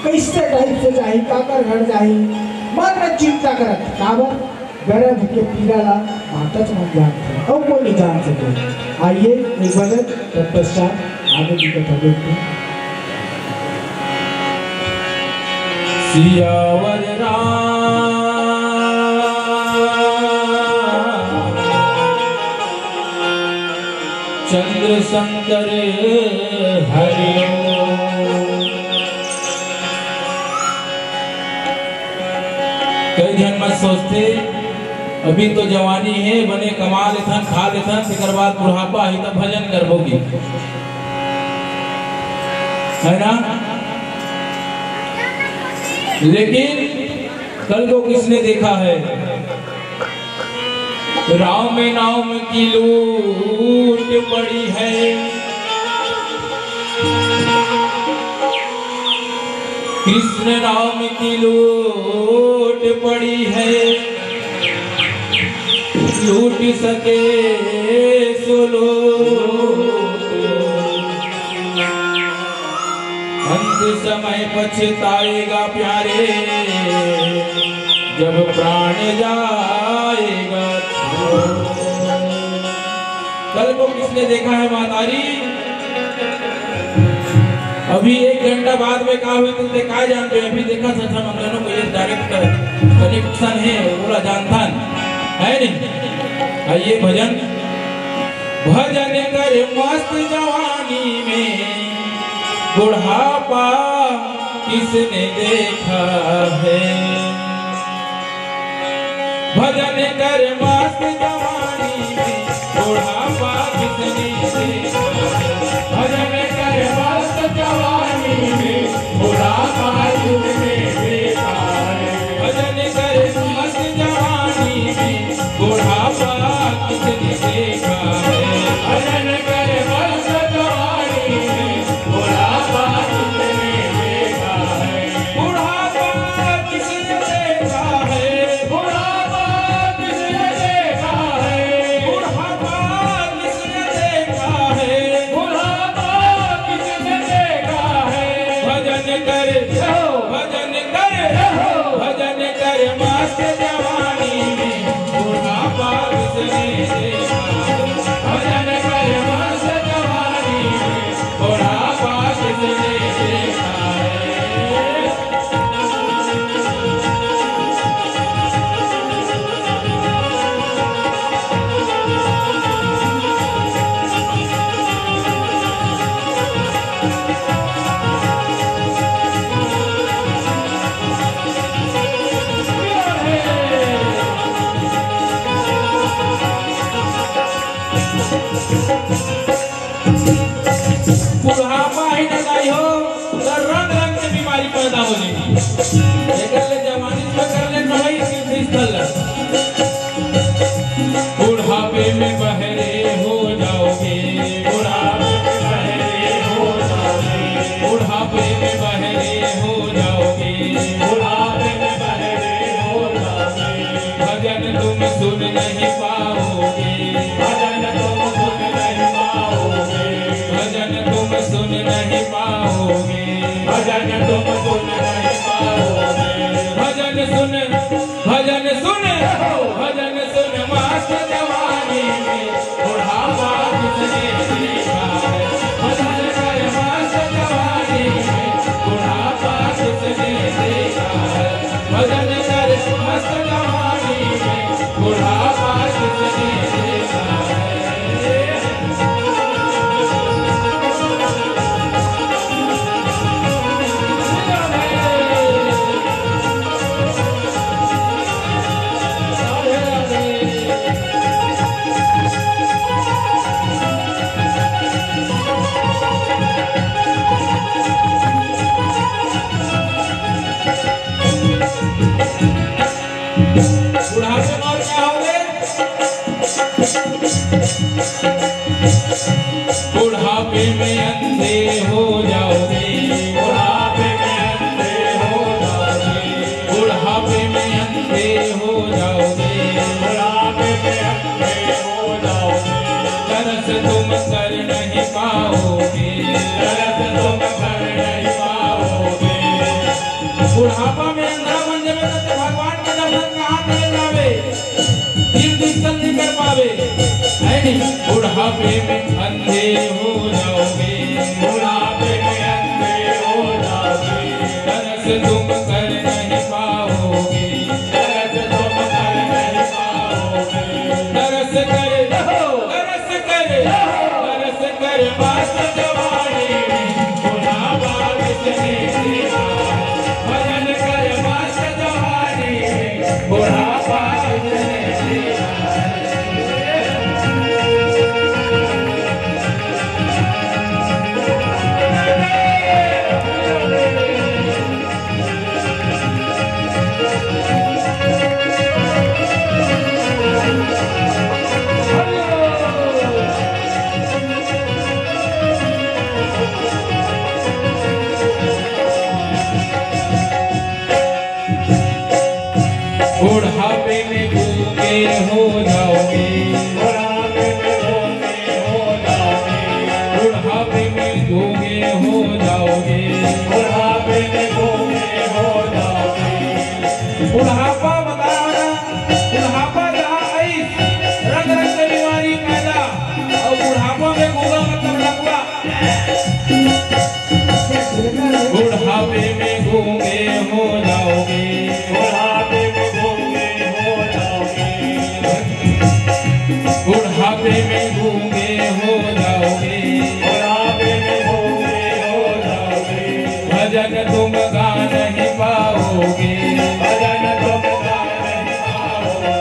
कैसे टाइप से जाही, काकर घर जाही, मन में चिंता करत, काबर गर्भ के पीड़ा ला माता च मन जानथे, अउ कोई नहीं जान सके। आइए, एक भजन तत्पश्चात आगे की कथा देखते हैं। सियावर राम चंद्र शंकर हरि ओम। कई झन मन सोचथे, अभी तो जवानी हे, बने कमा लेथन, खा लेथन, तेकर बाद बुढ़ापा आही त भजन करबो गी, है ना? लेकिन कल को किसने देखा है? राम नाम की लूट पड़ी है, कृष्ण नाम की लूट पड़ी है, लूट सके सो लूट। अंत समय पछताएगा प्यारे, जब प्राण जाएगा। कल को किसने देखा है महतारी? अभी एक घंटा बाद में का होही, तुम ते का जानबे? अभी देखा था, था हम दोनों को ये डायरेक्ट कनेक्शन है, पूरा जानथन है नहीं। आइए भजन। भजन कर मस्त जवानी में, बुढ़ापा किसने देखा है? भजन कर मस्त जवानी में, बुढ़ापा किसने देखा है? भजन कर मस्त जवानी में, बुढ़ापा किसने देखा है? भजन कर मस्त जवानी में, बुढ़ापा किसने देखा है? भजन कर मस्त जवानी में, बुढ़ापा किसने देखा है? बुढ़ापा किसने देखा है? बुढ़ापा किसने देखा है? बुढ़ापा किसने देखा है? बुढ़ापा किसने देखा है? भजन कर, भजन कर, भजन कर मस्त जवानी में, बुढ़ापा किसने देखा है? भजन कर मस्त जवानी में, बुढ़ापा किसने देखा है? बुढ़ापा ही न दाई हो, त रंग रंग के बीमारी पैदा हो जाही। एकर ले जवानी में कर ले कमाई तीर्थ स्थल। बुढ़ापे में बहरे हो जाओगे, बुढ़ापे में बहरे हो जाओगे, बुढ़ापे में बहरे हो जाओगे, बुढ़ापे में बहरे हो जाओगे। भजन तुम सुन नहीं पाओगे, भजन तुम सुन नहीं पाओगे, भजन तुम सुन नहीं पाओगे, भजन तुम सुन नहीं पाओगे। में अंधे हो जाओगे, बुढ़ापे में अंधे हो जाओगे, बुढ़ापे में अंधे हो जाओगे, बुढ़ापे में अंधे हो जाओगे। दर्स तुम कर नहीं पाओगे, दर्स तुम कर नहीं पाओगे। बुढ़ापा में अंधा बन जावे त भगवान के दर्शन कहाँ करे जावे? फिर दर्शन नहीं कर पावे, है नहीं? बुढ़ापे में अंधे हो जाओगे, बुढ़ापे में अंधे हो जाओगे। दर्स तुम कर नहीं पाओगे, दर्स तुम कर नहीं पाओगे। दर्स कर, दर्स कर, दर्स कर मस्त जवानी में, बुढ़ापा किसने देखा है? भजन कर मस्त जवानी में, बुढ़ापा किसने देखा है? बुढ़ापे में गूंगे हो जाओगे, बुढ़ापे में गूंगे हो जाओगे, बुढ़ापे में गूंगे हो जाओगे, बुढ़ापे में गूंगे हो जाओगे। बुढ़ापा बताओ ना, बुढ़ापा जहाँ आई, रंग रंग के बीमारी पैदा, और बुढ़ापा में गूंगा मतलब लंगड़ा। बुढ़ापे में गूंगे हो जाओगे, बुढ़ापे में गूंगे हो जाओगे, बुढ़ापे में गूंगे हो जाओगे, बुढ़ापे में गूंगे हो जाओगे। भजन तुम गा नहीं पाओगे, भजन तुम गा नहीं पाओगे,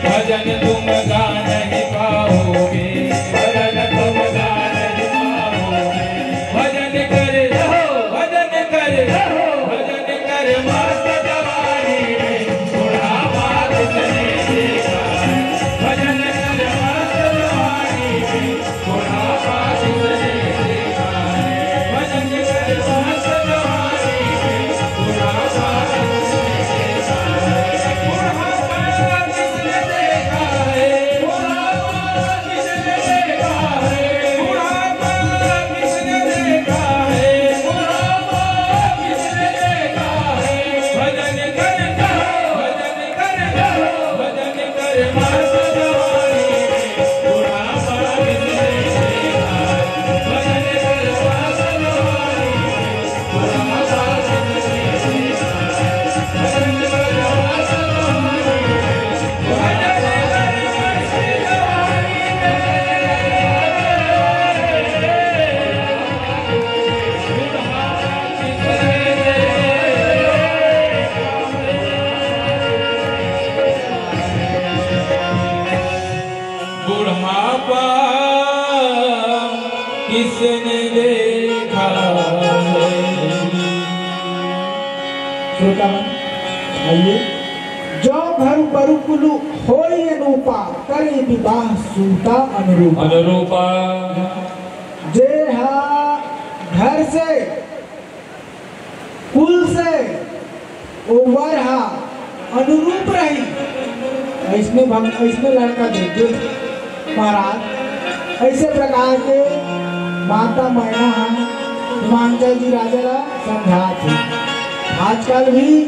भजन तुम गा नहीं पाओगे, भजन तुम गा नहीं पाओगे। भजन कर रहो, भजन कर रहो, भजन कर मस्त जवानी में, बुढ़ापा किसने देखा है? भजन कर मस्त जवानी में, बुढ़ापा किसने देखा है? भजन कर मस्त जवानी में, बुढ़ापा किसने देखा है? बुढ़ापा किसने देखा है? बुढ़ापा किसने देखा है? बुढ़ापा किसने देखा है? बुढ़ापा किसने देखा है? भजन कर, भजन कर, भजन कर मस्त जवानी में, बुढ़ापा किसने देखा है? भजन कर मस्त जवानी में, बुढ़ापा किसने देखा है? श्रोतागण, आइए। जो घर बरु कुलु होई अनूपा, करे विवाह सूता अनुरूपा। अनुरूपा। जे हा घर से कुल से ओ वर हा अनुरूप रही, अइसने भग-, अइसने लड़का देखे महाराज। अइसे प्रकार के माता मैना हा हिमांचल जी राजा ला समझात हे। आजकल भी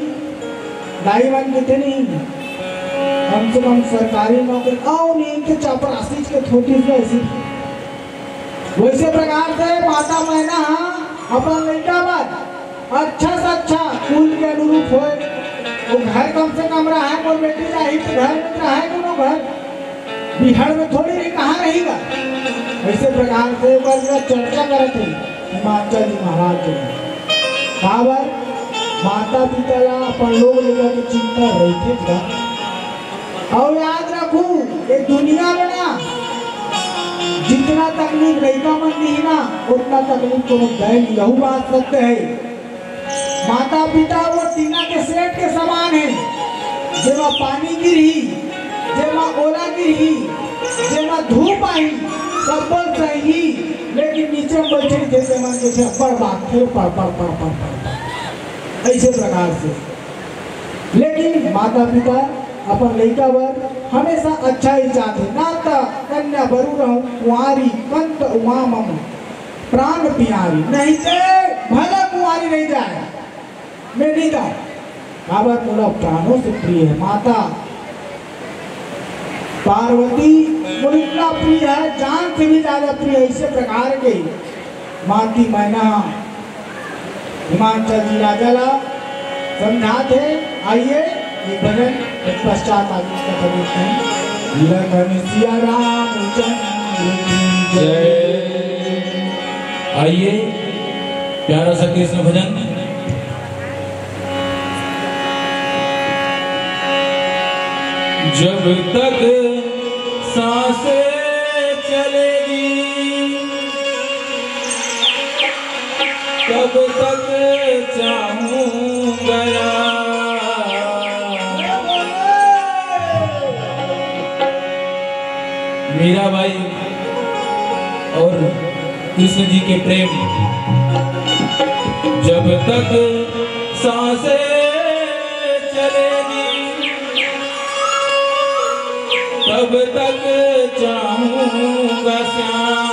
दाई मन किथे नहीं, कम से कम सरकारी नौकरी, अउ नहीं तो चपरासी के थोड़ी सी ऐसी। वइसे प्रकार से माता मैना हा अपन लइका बर अच्छा से अच्छा कुल के अनुरूप होय, वो घर कम से कम रहे, मोर बेटी जाही तो घर में रहे, कोनो घर बिहार में थोड़ी रही, कहाँ रहेगा? अइसे प्रकार से ओकर जो चर्चा करत हे हिमांचल जी महाराज जी, काबर माता पिता ला अपन लोग लइका के चिंता रहिथे का? अउ याद रखू, ये दुनिया में ना जितना तकलीफ लइका मन दिही ना, उतना तकलीफ कोनो दे नहीं। यहू बात सत्य हे। माता पिता वो टीना के सेट के समान हे, जेमा पानी गिरही, जेमा ओला गिरही, जेमा धूप आही, सब्बो सही, लेकिन नीचे में बैठे थे, तेमन के थे, पढ़ बात, फिर पढ़, पढ़, पढ़, पढ़, पढ़, पढ़। ऐसे प्रकार से। लेकिन माता पिता अपन लइका बर हमेशा अच्छा ही चाहते। नाता कन्या बरु रहूं कुंवारी, कंत उमा मम प्राण प्यारी। नहीं ते भला कुंवारी रह जाए, मैं नहीं जाऊं। काबर मोला प्राणों से प्रिय है माता पार्वती, मोला इतना प्रिय है, जान से भी ज्यादा प्रिय है। इसे प्रकार के माती मैना हिमाचल जी राजा ला समझात हे। आइए, ये भजन तत्पश्चात आगे का प्रवेश है। लखन सिया रामचंद्र की जय। आइए, प्यारा सा कृष्ण भजन। जब तक सांसें चलेगी, तब तक चाहूंगा। मीराबाई और कृष्ण जी के प्रेम। जब तक सांसें चलेगी, तब तक चाहूंगा श्याम।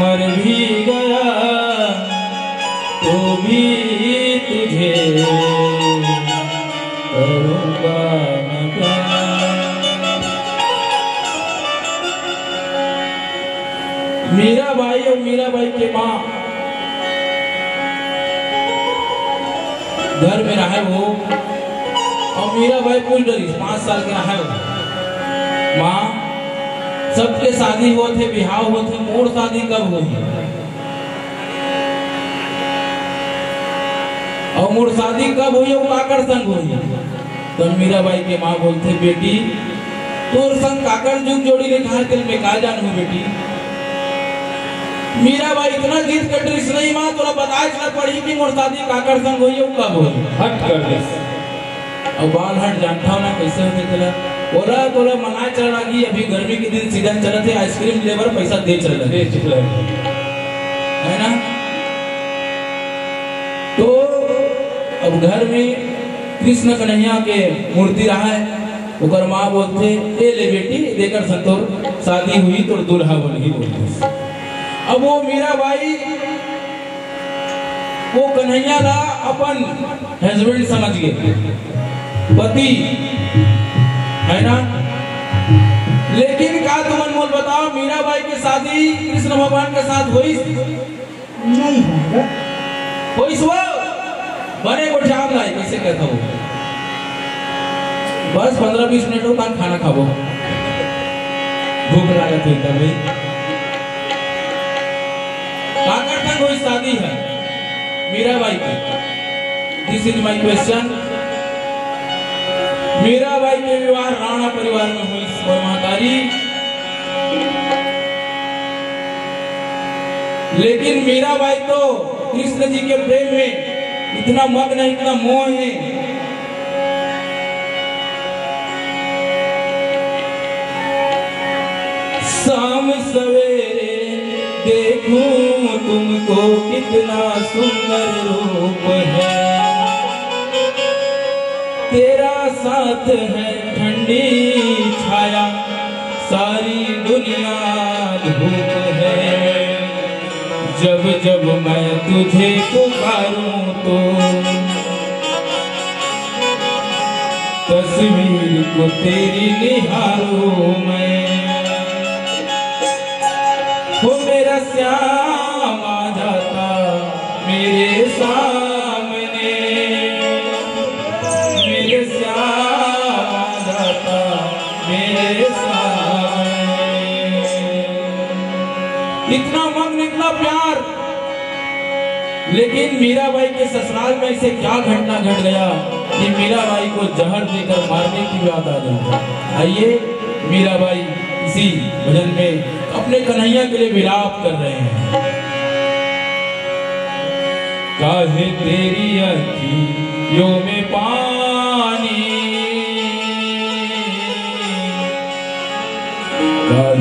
मर भी गया तो भी तुझे करूंगा मैं प्यार। मीराबाई और मीराबाई के माँ घर में रहे वो, और मीराबाई पूछ डरिस, पाँच साल के रहे वो, माँ, सबके शादी होत हे, बिहाव होत हे, मोर शादी कब होही? और मोर शादी कब होही, वो काकर संग होही? तो मीराबाई के माँ बोलथे, बेटी, तोर संग काकर जुग जोड़ी लिखा है, तेल में का जानहूँ बेटी। मीराबाई इतना जिद कर डरिस, नहीं माँ, तोला बताए ला पड़ही कि मोर शादी काकर संग होही, वो कब होही। हट कर दे। अब बाल हट जानता हूँ ना कैसे होथे तेला। बोला, बोला, मनाए चल रहा कि अभी गर्मी के दिन सीजन चलत हे, आइसक्रीम ले बर पैसा दे चल रहा दे चल रहा। है ना? तो अब घर में कृष्ण कन्हैया के मूर्ति रहा है, ओकर माँ बोलथे, "ए ले बेटी, देकर संतोर शादी हुई, तोर दूल्हा बनही," बोलथे। अब वो मीराबाई वो कन्हैया ला अपन husband समझ गए, पति, है ना? लेकिन का तुमन मोल बताओ, मीराबाई के शादी कृष्ण भगवान के साथ होइस? नहीं होगा। होइस वो? बने गोठियात लाई, कैसे कहता हूँ? बस पन्द्रह बीस मिनट हो, तब खाना खाबो। भूख लागत होई तब भी। काकर संग होइस शादी है मीराबाई के? This is my question। Mirabai के विवाह राणा परिवार में होइस और महतारी, लेकिन मीराबाई तो कृष्ण जी के प्रेम में इतना मग्न है, इतना मोह है। शाम सवेरे देखूं तुमको, कितना सुंदर रूप है। तेरा साथ है ठंडी छाया, सारी दुनिया धूप है। जब जब मैं तुझे पुकारूं तो तस्वीर को तेरी निहारूं मैं। हो मेरा श्याम आ जाता मेरे सामने, मेरे श्याम आ जाता मेरे सामने। इतना मग्न, इतना प्यार। लेकिन मीराबाई के ससुराल में ऐसे क्या घटना घट गया कि मीराबाई को जहर देकर मारने की बात आ गई। आइए, मीराबाई इसी भजन में अपने कन्हैया के लिए विलाप कर रहे हैं। काहे तेरी अखियों में पानी,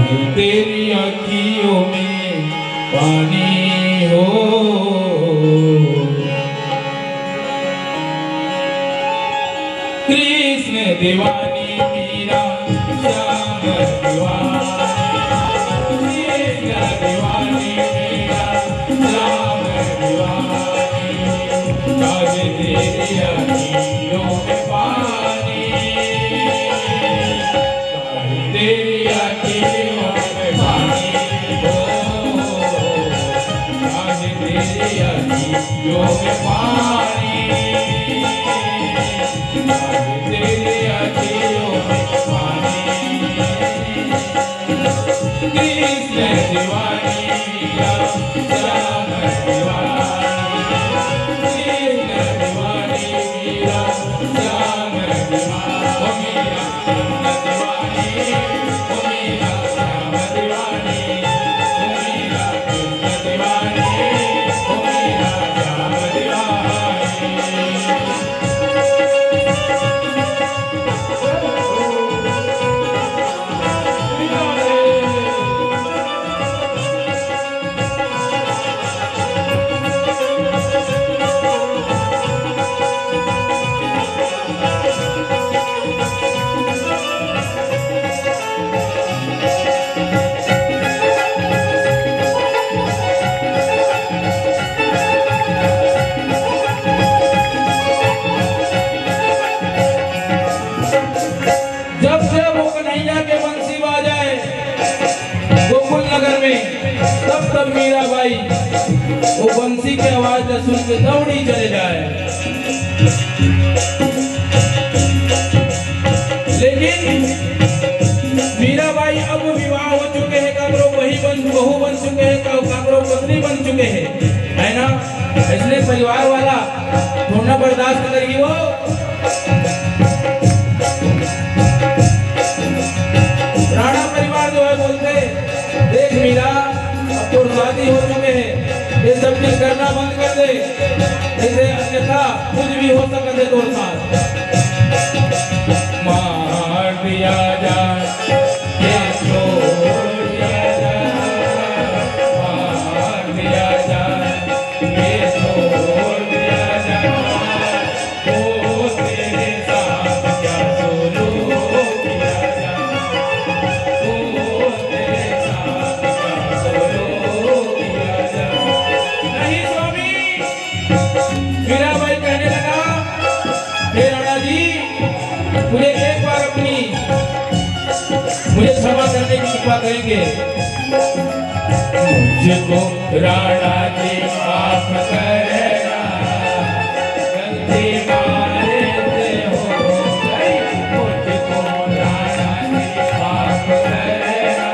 तेरी आँखियों में पानी हो। कृष्ण दीवानी मीरा, श्याम दीवानी, कृष्ण दीवानी मीरा, श्याम दीवानी, आज तेरी आँखियों में पानी। तेरी आँखियों में पानी हो, आज तेरी आँखियों में पानी, आज तेरी आँखियों में पानी। कृष्ण दीवानी मीरा, श्याम दीवानी, कृष्ण दीवानी मीरा, श्याम दीवानी, ओ मीरा। जब जब वो कन्हैया के बंसी बाजे गोकुल नगर में, तब तब मीराबाई वो बंसी के आवाज ला सुन के दौड़ी चले जाए। लेकिन मीराबाई अब विवाह हो चुके हैं, काकरो वही बन, बहू बन चुके हैं, का-, काकरो पत्नी बन चुके हैं, है ना? इसलिए परिवार वाला थोड़ा बर्दाश्त करेगी वो। राणा परिवार जो है बोलते, "देख मीरा, अब तोर शादी हो चुके हैं, ये सब चीज करना बंद कर दे, नहीं तो अन्यथा कुछ भी हो सकत है तोर साथ।" मार दिया जाए, ये छोड़ दिया जाए, मार दिया जाए, ये छोड़ दिया जाए, ओ तेरे साथ क्या सुलूक किया जाए, ओ तेरे साथ क्या सुलूक किया जाए। नहीं स्वामी, मीराबाई कहने लगा, "हे राणा जी, मुझे एक बार अपनी, मुझे क्षमा करने की कृपा करेंगे।" मुझको राणा जी माफ करना, गलती मारे से हो गई। मुझको राणा जी माफ करना,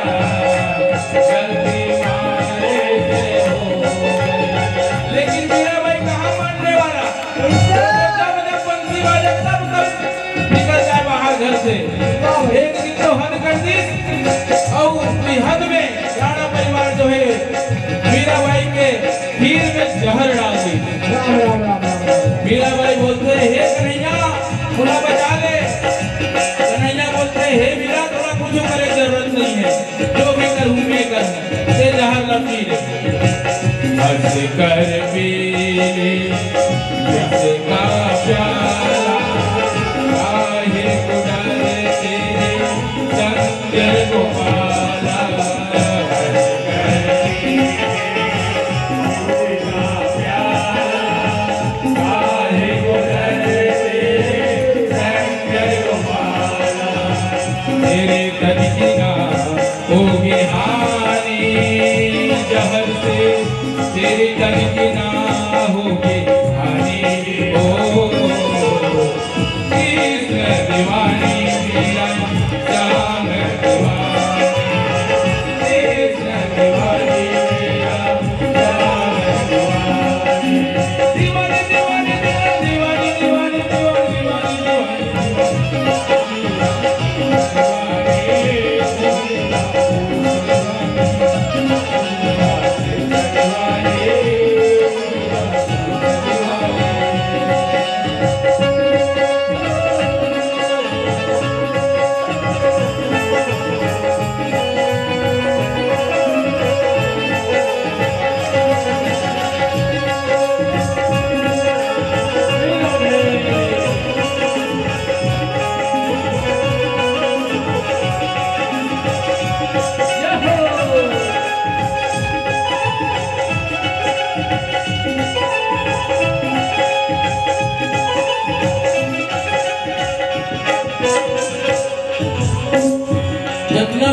गलती मारे से हो गई। लेकिन मीराबाई कहाँ मानने वाला? जब जब बंसी बाजे, तब तब निकल जाए बाहर घर से। एक दिन तो हद कर दी, और उतनी हद में राणा परिवार जो है, मीराबाई के खीर में जहर डाल दी। राम, राम, राम, राम, राम। मीराबाई बोलते हैं, "हे कन्हैया, थोड़ा बचा ले।" कन्हैया बोलते हैं, "हे मीरा, थोड़ा कुछ करे जरूरत नहीं है, जो भी करूँ मैं करूँ, ते जहर ला पी ले।" हंस कर पी ले विष का प्याला, काहे को डरते शंकर गोपाला। हंस कर पी ले विष का प्याला, काहे को डरते शंकर गोपाला। तेरे तन की ना होगी हानि जहर से, तेरे तन की ना होगी हानि। ओ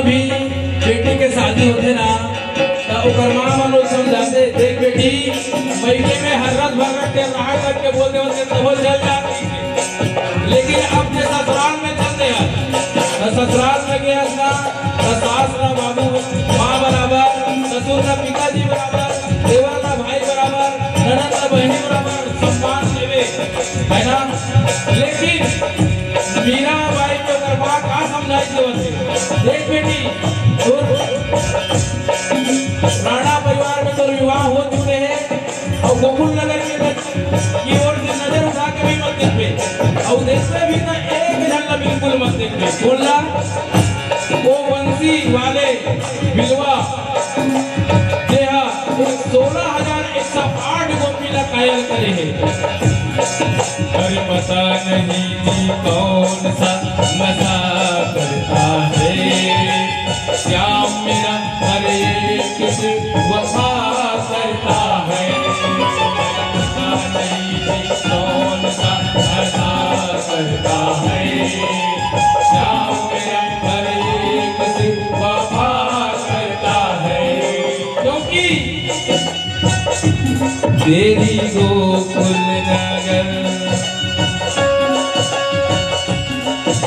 भी बेटी के शादी होथे ना, त ओकर माँ मन लोग समझाथे, "देख बेटी, मइके में हर्रत भर्रत के रहा करके बोल देवत हे, तभो चल जात हे। लेकिन अब जे ससुराल में चल दे हस, त ससुराल में गे हस ना, त सास ला बाबू, माँ बराबर, ससुर ला पिताजी बराबर, देवर ला भाई बराबर, ननद ला बहिनी बराबर सम्मान देवे, है ना?" लेकिन मीरा बाई के ओकर माँ का समझाई देवत हे, "देख बेटी, तोर राणा परिवार में तोर विवाह हो चुके हे, अउ गोकुल नगर के लड़की की ओर से नजर उठा के भी मत देखबे, अउ देखबे भी ना, एक झन ला बिल्कुल मत देखबे।" बोलना, वो बंसी वाले बिलवा, जे हा सोलह हजार एक सौ आठ गोपी ला कायल करे हे। अरे पता नहीं जी कौन सा नशा करता है श्याम मेरा, हर एक से वफा करता है। पता नहीं जी कौन सा नशा करता है श्याम मेरा, हर एक से वफा करता है। क्योंकि तेरी गोकुल नगर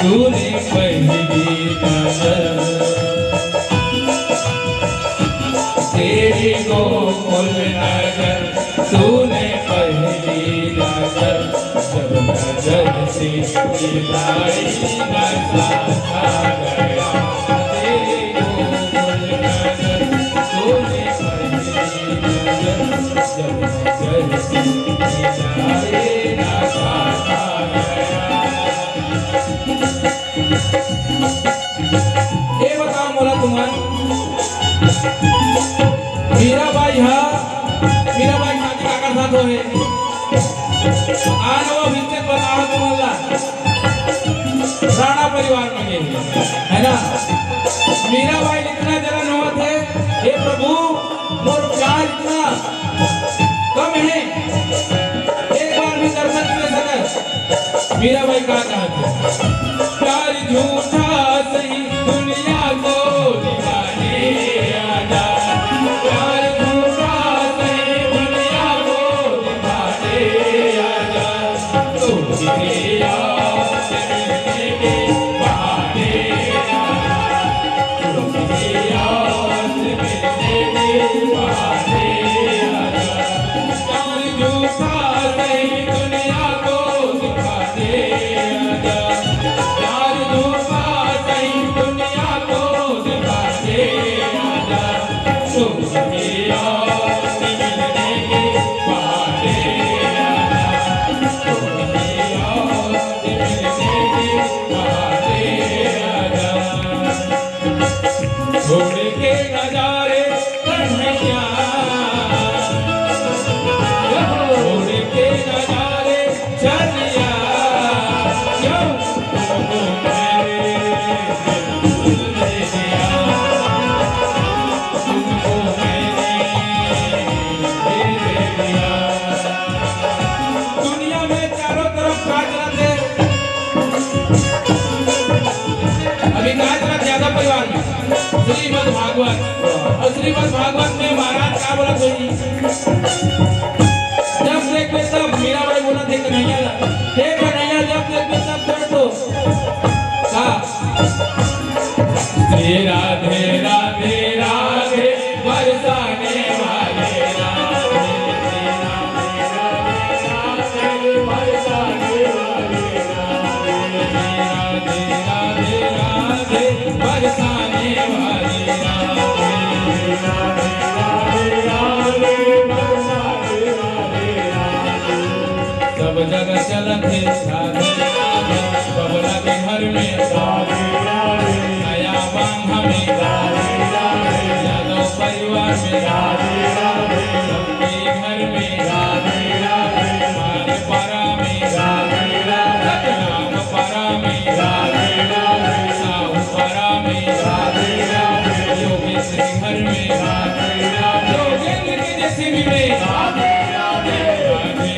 तूने पहली नजर, तेरी गोकुल नगर तूने पहली नजर, जब नजर से मिलाई नशा छा गया। तेरी गोकुल नजर तूने पहली नजर, जब नजर से मिलाई नशा छा गया। ए बताओ मोला तुमन, मीराबाई हा, मीराबाई शादी काकर साथ होहे? आन वो हिस्से बताओ तुमन ला। राणा परिवार में गए, है ना? मीराबाई इतना जलन होवत हे, हे प्रभु, मोर प्यार इतना कम हे, एक बार भी दर्शन नइ दे सकस। मीराबाई का कहत हे, "प्यार झूठा सही, दुनिया को दिखाने आजा। प्यार झूठा सही, दुनिया को दिखाने आजा। तुमसे यार मिलने के बहाने आजा।" छोड़ के नजारे कन्हैया, छोड़ के नजारे चलिया, क्यों तुमको मैंने दिल दे दिया, तुमको मैंने दिल दे दिया। दुनिया में चारों तरफ का चलत हे। अभी का चलत हे यादव परिवार में? श्रीमद् भागवत। अउ श्रीमद् भागवत में महाराज का बोलत होही? जब देखबे तब मीराबाई बोलत हे कन्हैया ला, "हे कन्हैया, जब देखबे तब दर्द हो।" का? श्री राधे राधे राधे बरसाने वाले राधे, श्री राधे राधे राधे बरसाने वाले राधे, श्री राधे राधे राधे बरसाने वाले राधे, श्री राधे राधे राधे बरसाने वाले राधे। सब जगह चलत हे राधे राधे, बबला के घर में राधे राधे, नया बांधा में राधे राधे, यादव परिवार में राधे राधे, सबके घर में राधे राधे, माने पारा में राधे राधे, राम पारा में राधे राधे, साहू पारा में राधे राधे, योगेश के घर में राधे राधे, योगेंद्र के जेसीबी में राधे राधे,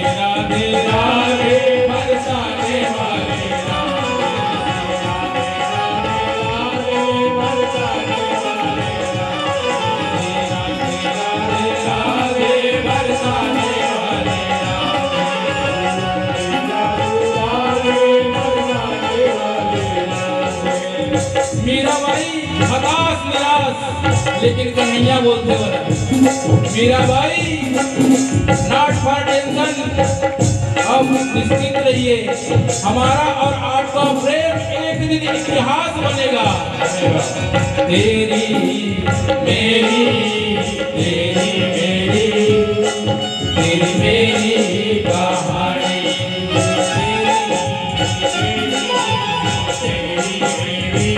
राधे राधे, बरसाने वाले राधे राधे, राधे राधे, बरसाने लेकिन कन्हैया बोलते वाला, मीराबाई, not for tension, अब निश्चिंत रहिए, हमारा और आपका प्रेम एक दिन इतिहास बनेगा। तेरी मेरी, तेरी मेरी, तेरी मेरी कहानी। तेरी मेरी, तेरी मेरी,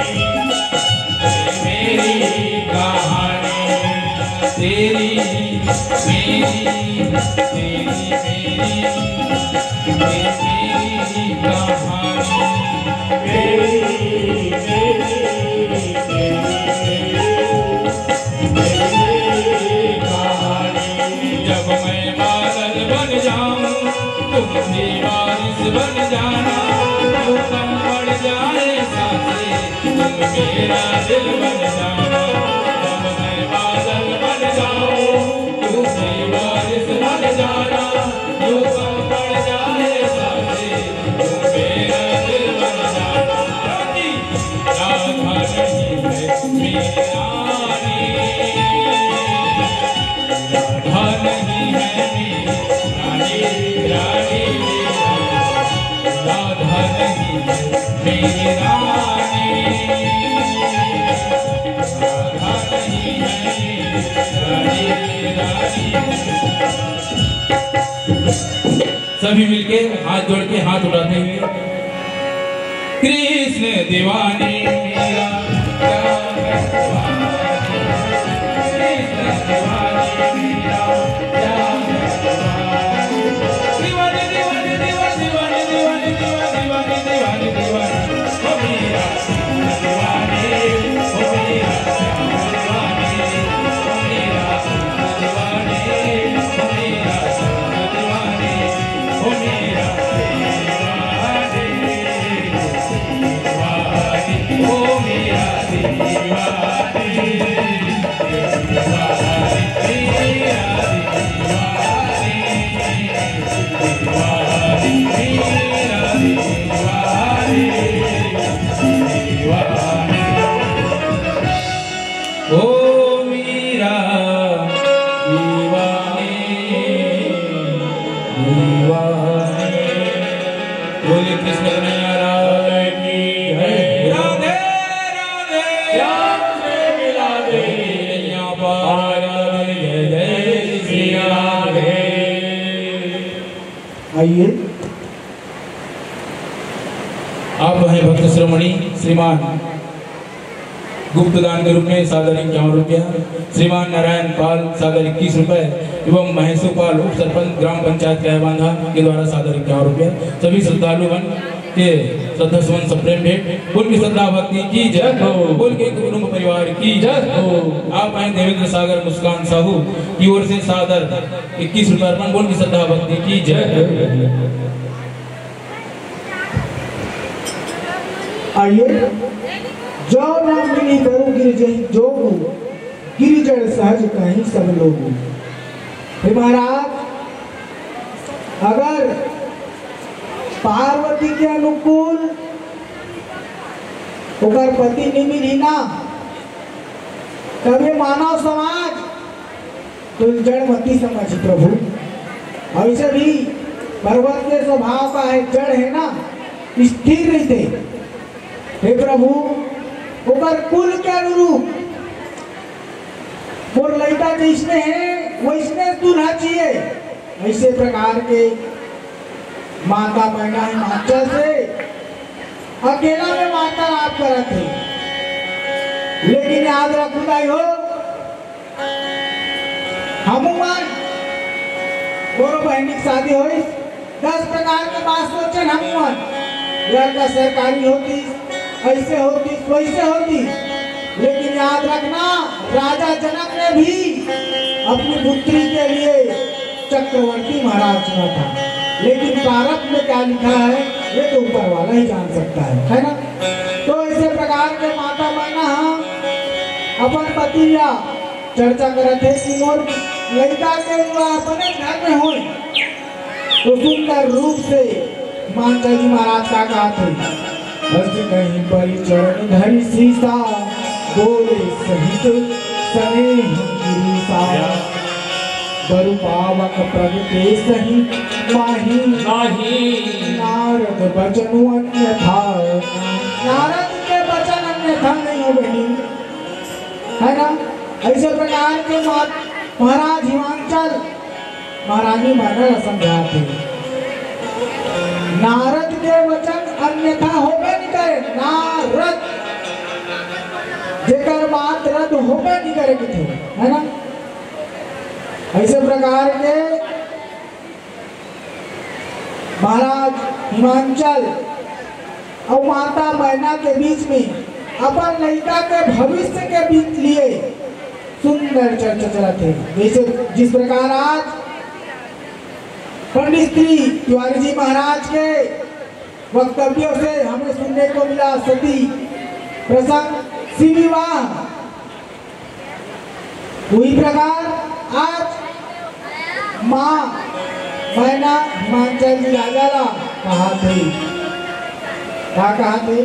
तेरी मेरी कहानी। तेरी मेरी, तेरी मेरी, तेरी मेरी कहानी। तेरी मेरी, तेरी मेरी, जब मैं बादल बन जाऊं, तुम भी बारिश बन जाना। मौसम पड़ जाए सांसे, तुम मेरा दिल बन जाना। जब मैं बादल बन जाऊं, तुम भी बारिश बन जाना। मौसम पड़ जाए सांसे, तुम मेरा दिल बन जाना। क्योंकि राधा नहीं है मेरी रानी। राधा नहीं है मेरी रानी, रानी, राधा नहीं है मेरी रानी। राधा नहीं है मेरी रानी, रानी। सभी मिलके हाथ जोड़ के हाथ उठाते हुए, कृष्ण दीवानी मेरा, क्या मैं दीवानी, कृष्ण दीवानी मेरा, क्या मैं दीवानी। दीवानी, दीवानी, दीवानी, दीवानी, दीवानी, दीवानी, दीवानी, दीवानी, दीवानी, ओ मेरा कृष्ण दीवानी, ओ मेरा श्याम दीवानी, ओ मेरा कृष्ण दीवानी, ओ मेरा श्याम दीवानी। ओ मेरा दीवानी, दीवानी, ओ मेरा दीवानी, दीवानी, मेरा दीवानी, दीवानी, मेरा दीवानी, दीवानी। ओ मीरा दीवानी, दीवानी। बोलिए कृष्ण कन्हैया लाल की जय। राधे राधे। श्याम से मिला दे। कन्हैया पाल जय जय श्री राधे। आइए, आप हैं भक्त शिरोमणि श्रीमान गुप्त दान के रूप में सादर इक्यावन रुपया, श्रीमान नारायण पाल सादर इक्कीस रुपए एवं महेशु पाल उप सरपंच ग्राम पंचायत कैबांधा के द्वारा सादर इक्यावन रुपया। सभी श्रद्धालुगण के श्रद्धा सुमन सप्रेम भेंट। बोल के श्रद्धा भक्ति की जय हो। बोल के कुटुंब परिवार की जय हो। आप हैं देवेंद्र सागर मुस्कान साहू की ओर से सादर इक्कीस रुपया अर्पण। बोल के श्रद्धा भक्ति की जय हो। आइए, जो नाम मिली गुरु गिरजही जोगु, गिरिजन सहज कहीं सब लोगु। हे महाराज, अगर पार्वती के अनुकूल ओकर पति नहीं मिली ना, तब ये मानव समाज तो जड़ मती समझ प्रभु। ऐसे भी पर्वत के स्वभाव का है, जड़ है ना, स्थिर रहते। हे प्रभु, ओकर कुल के अनुरूप मोर लइका जैसने है, वैसने दूल्हा चाहिए। ऐसे प्रकार के माता मैना हिमाचल से अकेला में वार्तालाप करत हे, लेकिन याद रखू दाई हो, हमू मन कोनो बहिनी के शादी होइस, दस प्रकार के बात सोचन हमू मन, लड़का सरकारी होतिस, ऐसे होतिस, वैसे होतिस, लेकिन याद रखना, राजा जनक ने भी अपनी पुत्री के लिए चक्रवर्ती महाराज चुना था, लेकिन प्रारब्ध में क्या लिखा है, ये तो ऊपर वाला ही जान सकता है, है ना? तो ऐसे प्रकार के माता बहना हम अपन पति या चर्चा करत हे कि मोर लइका के विवाह अपने घर में होय, तो सुंदर रूप से हिमांचल जी महाराज का कहत हे, बस कहीं परी चरण धरी सीसा, बोले सहित सनेह गिरी सार। या। बरु पावक प्रगटे सही माही। नाही। नारद बचनु अन्यथा। नारद के बचन अन्यथा नहीं हो बहिनी, है ना? ऐसे प्रकार के मा-, महाराज हिमांचल महारानी माना ला समझात हे। नारद के वचन अन्यथा होबे नहीं करे। नारद, जेकर बात रद्द होबे नहीं करे किथे, है ना? ऐसे प्रकार के महाराज हिमांचल अउ माता मैना के बीच में अपन लइका के भविष्य के बीच लिए सुंदर चर्चा चलत हे। जैसे जिस प्रकार आज पंडित श्री तिवारी जी महाराज के वक्तव्यों से हमें सुनने को मिला सती प्रसंग, सी विवाह, उही प्रकार आज माँ मैना हिमांचल जी राजा ला कहाथे। का कहाथे?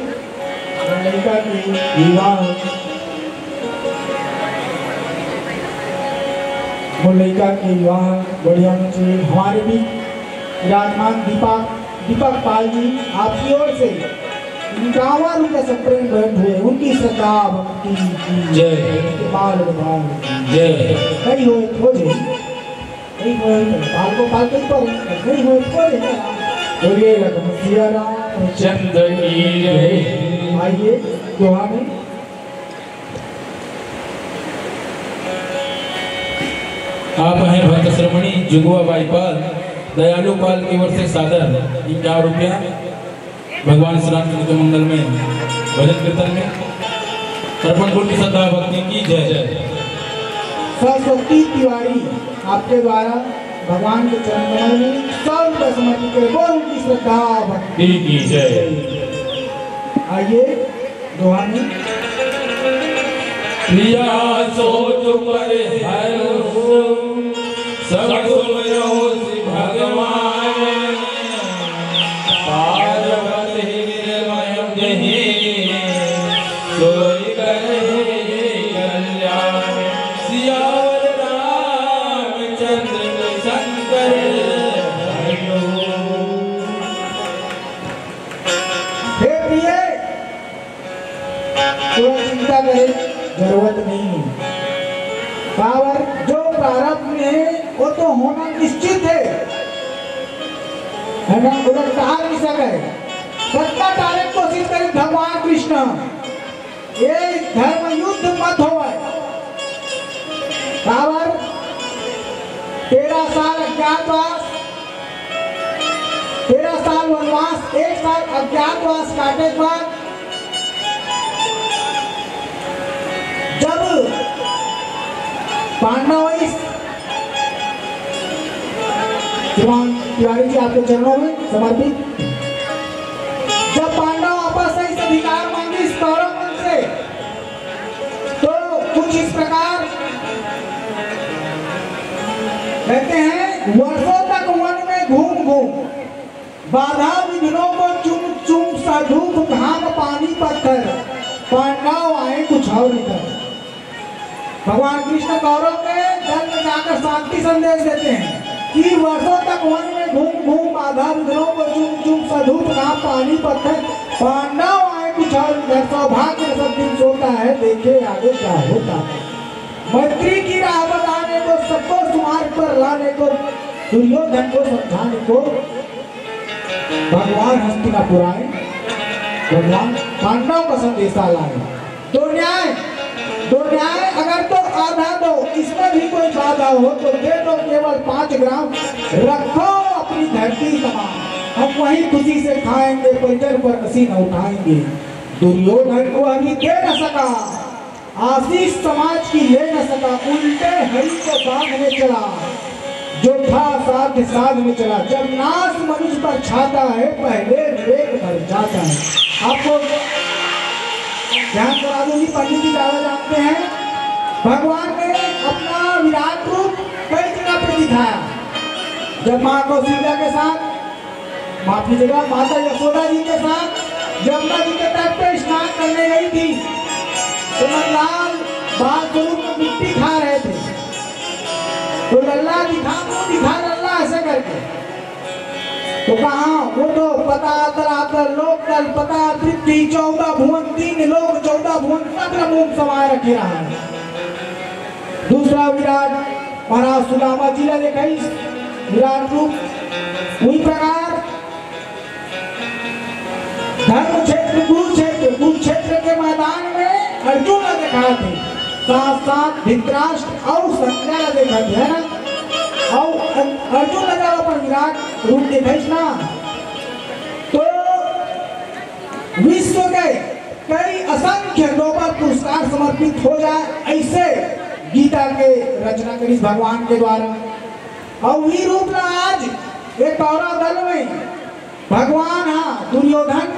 मोर लइका के विवाह, मोर लइका के विवाह बढ़िया होना चाहिए। हमारे भी विराजमान दीपक दीपक पाल जी, आपकी ओर से इक्यावन रुपए से प्रेम भेंट हुए, उनकी श्रद्धा भक्ति की जय। बाल भगवान की जय। नहीं हुए खोजे, नहीं हुए तो पाल को पाल कहीं पर, नहीं हुए खोजे। बोलिए लखन सिया राम चंद्र की जय। आइए दोहा में। आप हैं भक्त श्रमणी जुगुआ बाईपाल, दयालु पाल की ओर से सादर इक्यावन रुपया भगवान श्री रामचंद्र के मंगल में भजन कीर्तन में अर्पण। बोल की श्रद्धा भक्ति की जय जय। सरस्वती तिवारी आपके द्वारा भगवान के चरण कमल में सौ रुपये समर्पित करे। बोल की श्रद्धा भक्ति की जय। आइए दोहा में। प्रिया सोच पर हर सब सुमरो श्री भगवान। पार्वती निर्मय नहीं सोई करहि कल्याण। सियावर रामचंद्र शंकर हरिओम। हे प्रिय, कोई चिंता करे जरूरत नहीं है। काबर जो प्रारब्ध में है, वो तो होना निश्चित है, है ना? उधर टाल नहीं सके। कितना टाले कोशिश करे भगवान कृष्ण, ये धर्म युद्ध मत होवे। काबर तेरह साल अज्ञातवास, तेरह साल वनवास, एक साल अज्ञातवास काटे के बाद जब पांडव इस श्रीमान तिवारी जी आपके चरणों में समर्पित। जब पांडव आपस में इस अधिकार मांगी इस कौरव मन से, तो कुछ इस प्रकार कहते हैं, वर्षों तक वन में घूम घूम बाधा विघ्नों को चुम चुम सह धूप घाम पानी पत्थर पांडव आए कुछ और इधर। भगवान कृष्ण कौरव के दल में जाकर शांति संदेश देते हैं कि वर्षों तक वन में घूम घूम बाधा विघ्नों को चुम चुम सह धूप घाम पानी पत्थर पांडव आए कुछ और इधर। सौभाग्य सब दिन सोता है, देखे आगे क्या होता है। मैत्री की राह बताने को, सबको सुमार्ग पर लाने को, दुर्योधन को समझाने को भगवान हस्तिनापुर आए, भगवान पांडव का संदेशा लाए। दो न्याय, दो न्याय अगर तो आधा दो, इसमें भी कोई बाधा हो तो दे दो केवल पांच ग्राम, रखो अपनी धरती समान, हम वही खुशी से खाएंगे, परिजन पर असी न उठाएंगे। दुर्योधन को अभी दे न सका, आशीष समाज की ले न सका, उल्टे हरि को बांधने चला, जो था साध्य साधने चला। जब नाश मनुष्य पर छाता है, पहले विवेक मर जाता है। आपको ध्यान करा दूंगी, पंडित जी ज्यादा जानते हैं। भगवान ने अपना विराट रूप कई जगह पे दिखाया। जब माँ कौशल्या के साथ, माफ कीजिएगा, माता यशोदा जी के साथ यमुना जी के तट पे स्नान करने गई थी, तो नंदलाल बाल स्वरूप में मिट्टी खा रहे थे। तो लल्ला दिखा, मुंह दिखा लल्ला, ऐसे करके। तो कहा, वो तो पताल, तलातल, लोकतल, पताल, पृथ्वी, चौदह भुवन, तीन लोक, चौदह भुवन, तक मुंह समाए रखे रहा है। दूसरा विराट महाराज सुदामा जी ला देखाइस विराट रूप। उही प्रकार धर्म क्षेत्र, कुरुक्षेत्र, कुरुक्षेत्र के मैदान में अर्जुन ला देखात हे, साथ साथ धृतराष्ट्र अउ संजय ला देखात हे, है ना? अउ अर-, अर्जुन ला जब अपन विराट रूप देखाइस ना, तो विश्व के कई असंख्य नोबल पुरस्कार समर्पित हो जाए, ऐसे गीता के रचना करिस भगवान के द्वारा। अउ उही रूप ला आज ये कौरव दल में भगवान हा दुर्योधन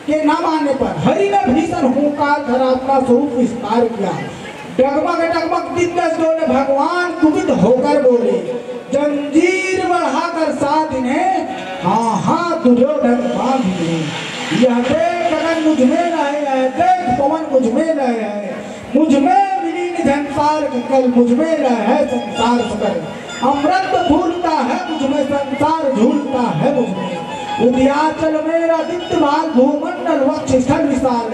के न माने पर हरि ने भीषण हुंकार धरा, अपना स्वरूप विस्तार किया। डगमग डगमग दिग्गज डोले, भगवान कुपित होकर बोले, जंजीर बढ़ाकर साथ इन्हें, हाँ हाँ दुर्योधन बांध इन्हें। यह देख गगन मुझ में लय है, यह देख पवन मुझ में लय है, मुझ में विलीन झंसार कल, मुझ में लय है संसार सकल। अमृत फूलता है मुझ में, संसार झूलता है मुझ में। उद्याचल मेरा दिव्य भाल, भूमंडल वक्ष स्थल विशाल,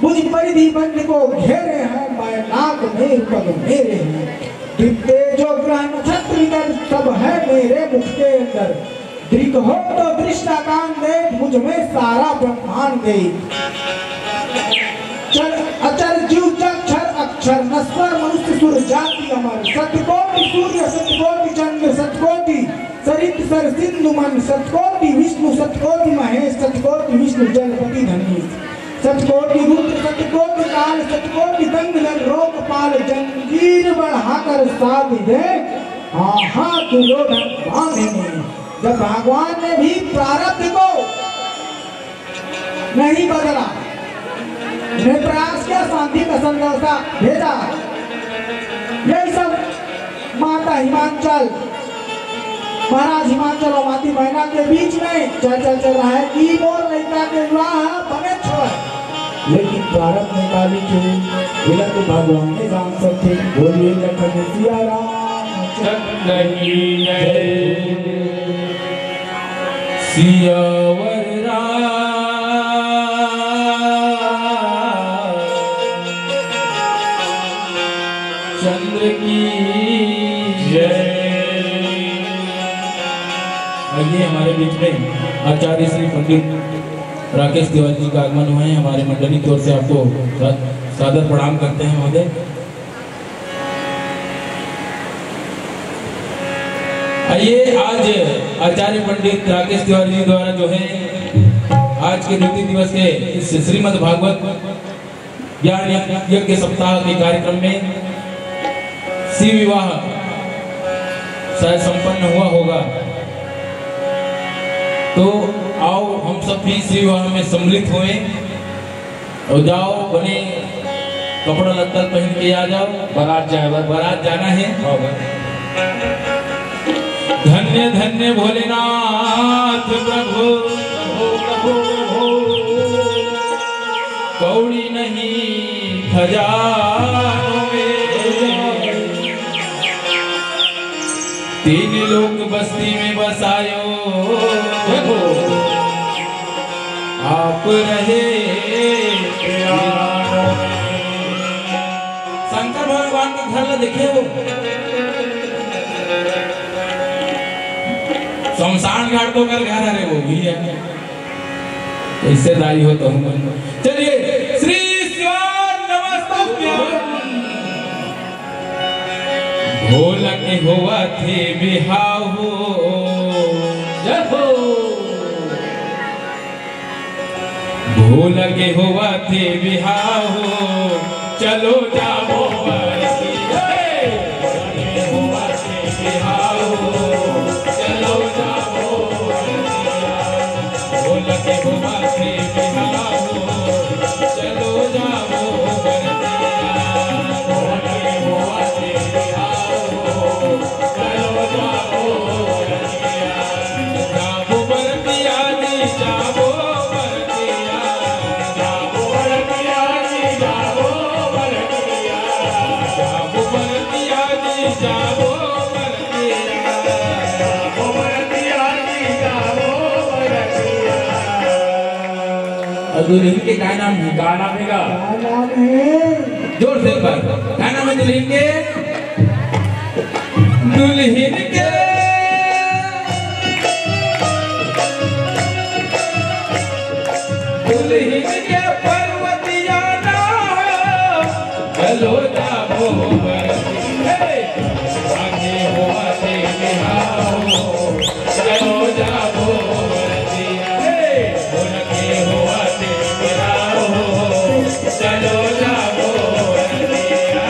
मुझ परिधि बंद को घेरे हैं, मैं नाग मेरु पग मेरे हैं। दिव्य तेजो ग्रह नक्षत्र इधर, सब है मेरे मुख के अंदर। दृक हो तो दृष्टाकांत देख, मुझ में सारा ब्रह्मांड देख। चर अचर जीव जग क्षर अक्षर, नश्वर मनुष्य सुर जाति अमर। शतकोटि सूर्य शतकोटि चंद्र, शतकोटि सरित सर सिंधु मन, शतकोटि विष्णु शतकोटि महेश, शतकोटि विष्णु जलपति धनेश। शतकोटि रुद्र शतकोटि काल, शतकोटि दंग दल लोकपाल, जंजीर बढ़ाकर साथ दे, हाँ हाँ दुर्योधन बांधे। जब भगवान ने भी प्रारब्ध को नहीं बदला, ने प्रयास किया, शांति का संदेशा भेजा। यही सब माता हिमांचल, महाराज हिमांचल और माती मैना के बीच में चर्चा चल रहा है कि मोर लइका के विवाह बने छोड़, लेकिन प्रारब्ध में काली के विलंब भगवान ने जान सकते। बोलिए लखन सिया राम चंद्र की जय। सियावर रामचंद्र की जय। आइए, हमारे बीच में आचार्य श्री पंडित राकेश तिवारी जी का आगमन हुआ है। हमारे मंडली की ओर से आपको सा-, सादर प्रणाम करते हैं महोदय। आइए, आज आचार्य पंडित राकेश तिवारी जी द्वारा जो है आज के द्वितीय दिवस के इस श्रीमद् भागवत ज्ञान यज्ञ सप्ताह के कार्यक्रम में शिव विवाह शायद संपन्न हुआ होगा, तो आओ हम सब भी शिव विवाह में सम्मिलित हुए। और जाओ, बने कपड़ा लत्ता पहन के आ जाओ। बारात जाए बर। बारात जाना है। हाँ भाई। धन्य धन्य भोलेनाथ प्रभु, प्रभु, प्रभु, प्रभु। कौड़ी नहीं खजानों में, तीन लोक बस्ती में बसायो। देखो। आप रहे प्राणों में। शंकर भगवान का घर ला देखे हो, शमशान घाट तो कर घर हरे वो भी है। इससे दाई हो तो हम। चलिए, श्री शिवाय नमस्तुभ्यं। भोला के होवत हे बिहाव हो। जय हो। भोला के होवत हे बिहाव हो, चलो जाबो बरसिया। भोला के होवत हे बिहाव हो, चलो जाबो बरसिया। भोला के होवत हे बिहाव हो, चलो जाबो बरसिया। भोला के होवत हे बिहाव हो, चलो जाबो बरसिया। जाबो बरसिया जी, जाबो बरसिया। जाबो बरसिया जी, जाबो बरसिया। दुल्हिन के का नाम हे? का नाम हे गा? का नाम हे? जोर से एक बार। का नाम हे दुल्हिन के? दुल्हिन के, दुल्हिन के पर्वतिया ना हो, चलो जाबो बरतिया। हे, आगे हो, आगे बिहाव हो, चलो जाबो बरतिया। हे, उनके हो, आगे बिहाव हो, चलो जाबो बरतिया।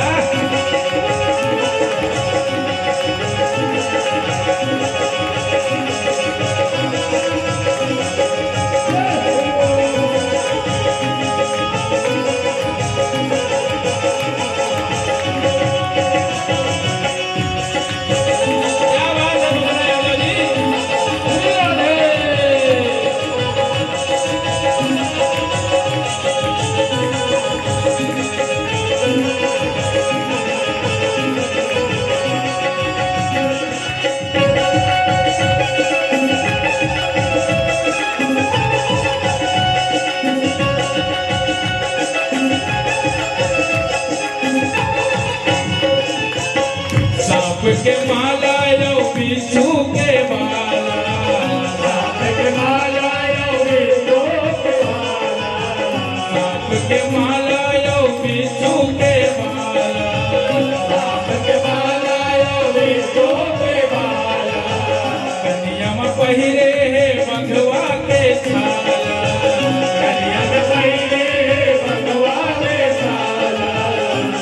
सांप के माला यो बिच्छू के माला, सांप के माला यो बिच्छू के माला, सांप के माला यो बिच्छू के माला, सांप के माला यो बिच्छू के माला। कनिया म पहिरे हे बघवा के छाला, कनिया म पहिरे हे बघवा के छाला,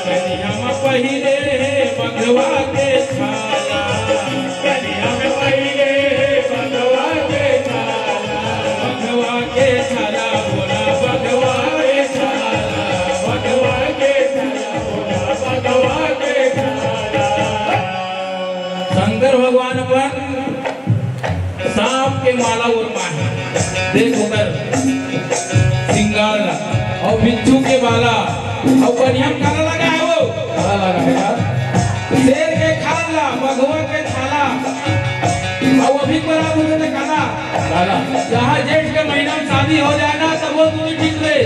कनिया म पहिरे हे बघवा के छाला, कनिया म पहिरे हे बघवा के छाला, बघवा के छाला बोला, बघवा के छाला, बघवा के छाला बोला, बघवा के छाला। शंकर भगवान अपन सांप के माला ओरमाए हे। देख ओकर सिंगार ला, अउ बिच्छू के माला, अउ कनिहा म काला लगा हे वो? काला लगा हे का? शेर के खाल ला, बघवा के छाला, अउ अभी बड़ा बुझे त काला। काला। जहाँ जेठ के महीना में शादी हो जाए ना, तब वो दूरी ठीक रहे।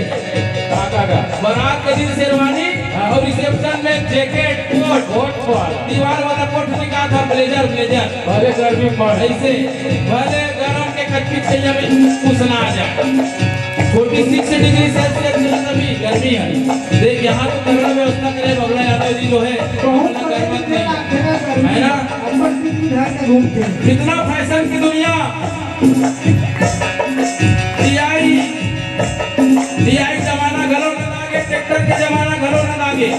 का, का, का? बारात के दिन शेरवानी हाँ। अउ reception में जैकेट, कोट, कोट, कोट। दीवार वाला कोट नहीं कहा था, ब्लेजर, ब्लेजर। अरे गर्मी पड़। ऐसे भले गरम के कच्ची छैया में कुछ ना आ जाए। फोर्टी सिक्स डिग्री सेल्सियस जितना भी गर्मी है। देख, यहाँ तो कमरा व्यवस्था करे, बबला यादव जी जो है, बहुत गर्मी है ना? अम्बर टिकली धार के घूमते हैं। कितना फैशन की दुनिया। टीआई, टीआई जमाना घलो न लागे, ट्रैक्टर के जमाना घलो न लागे,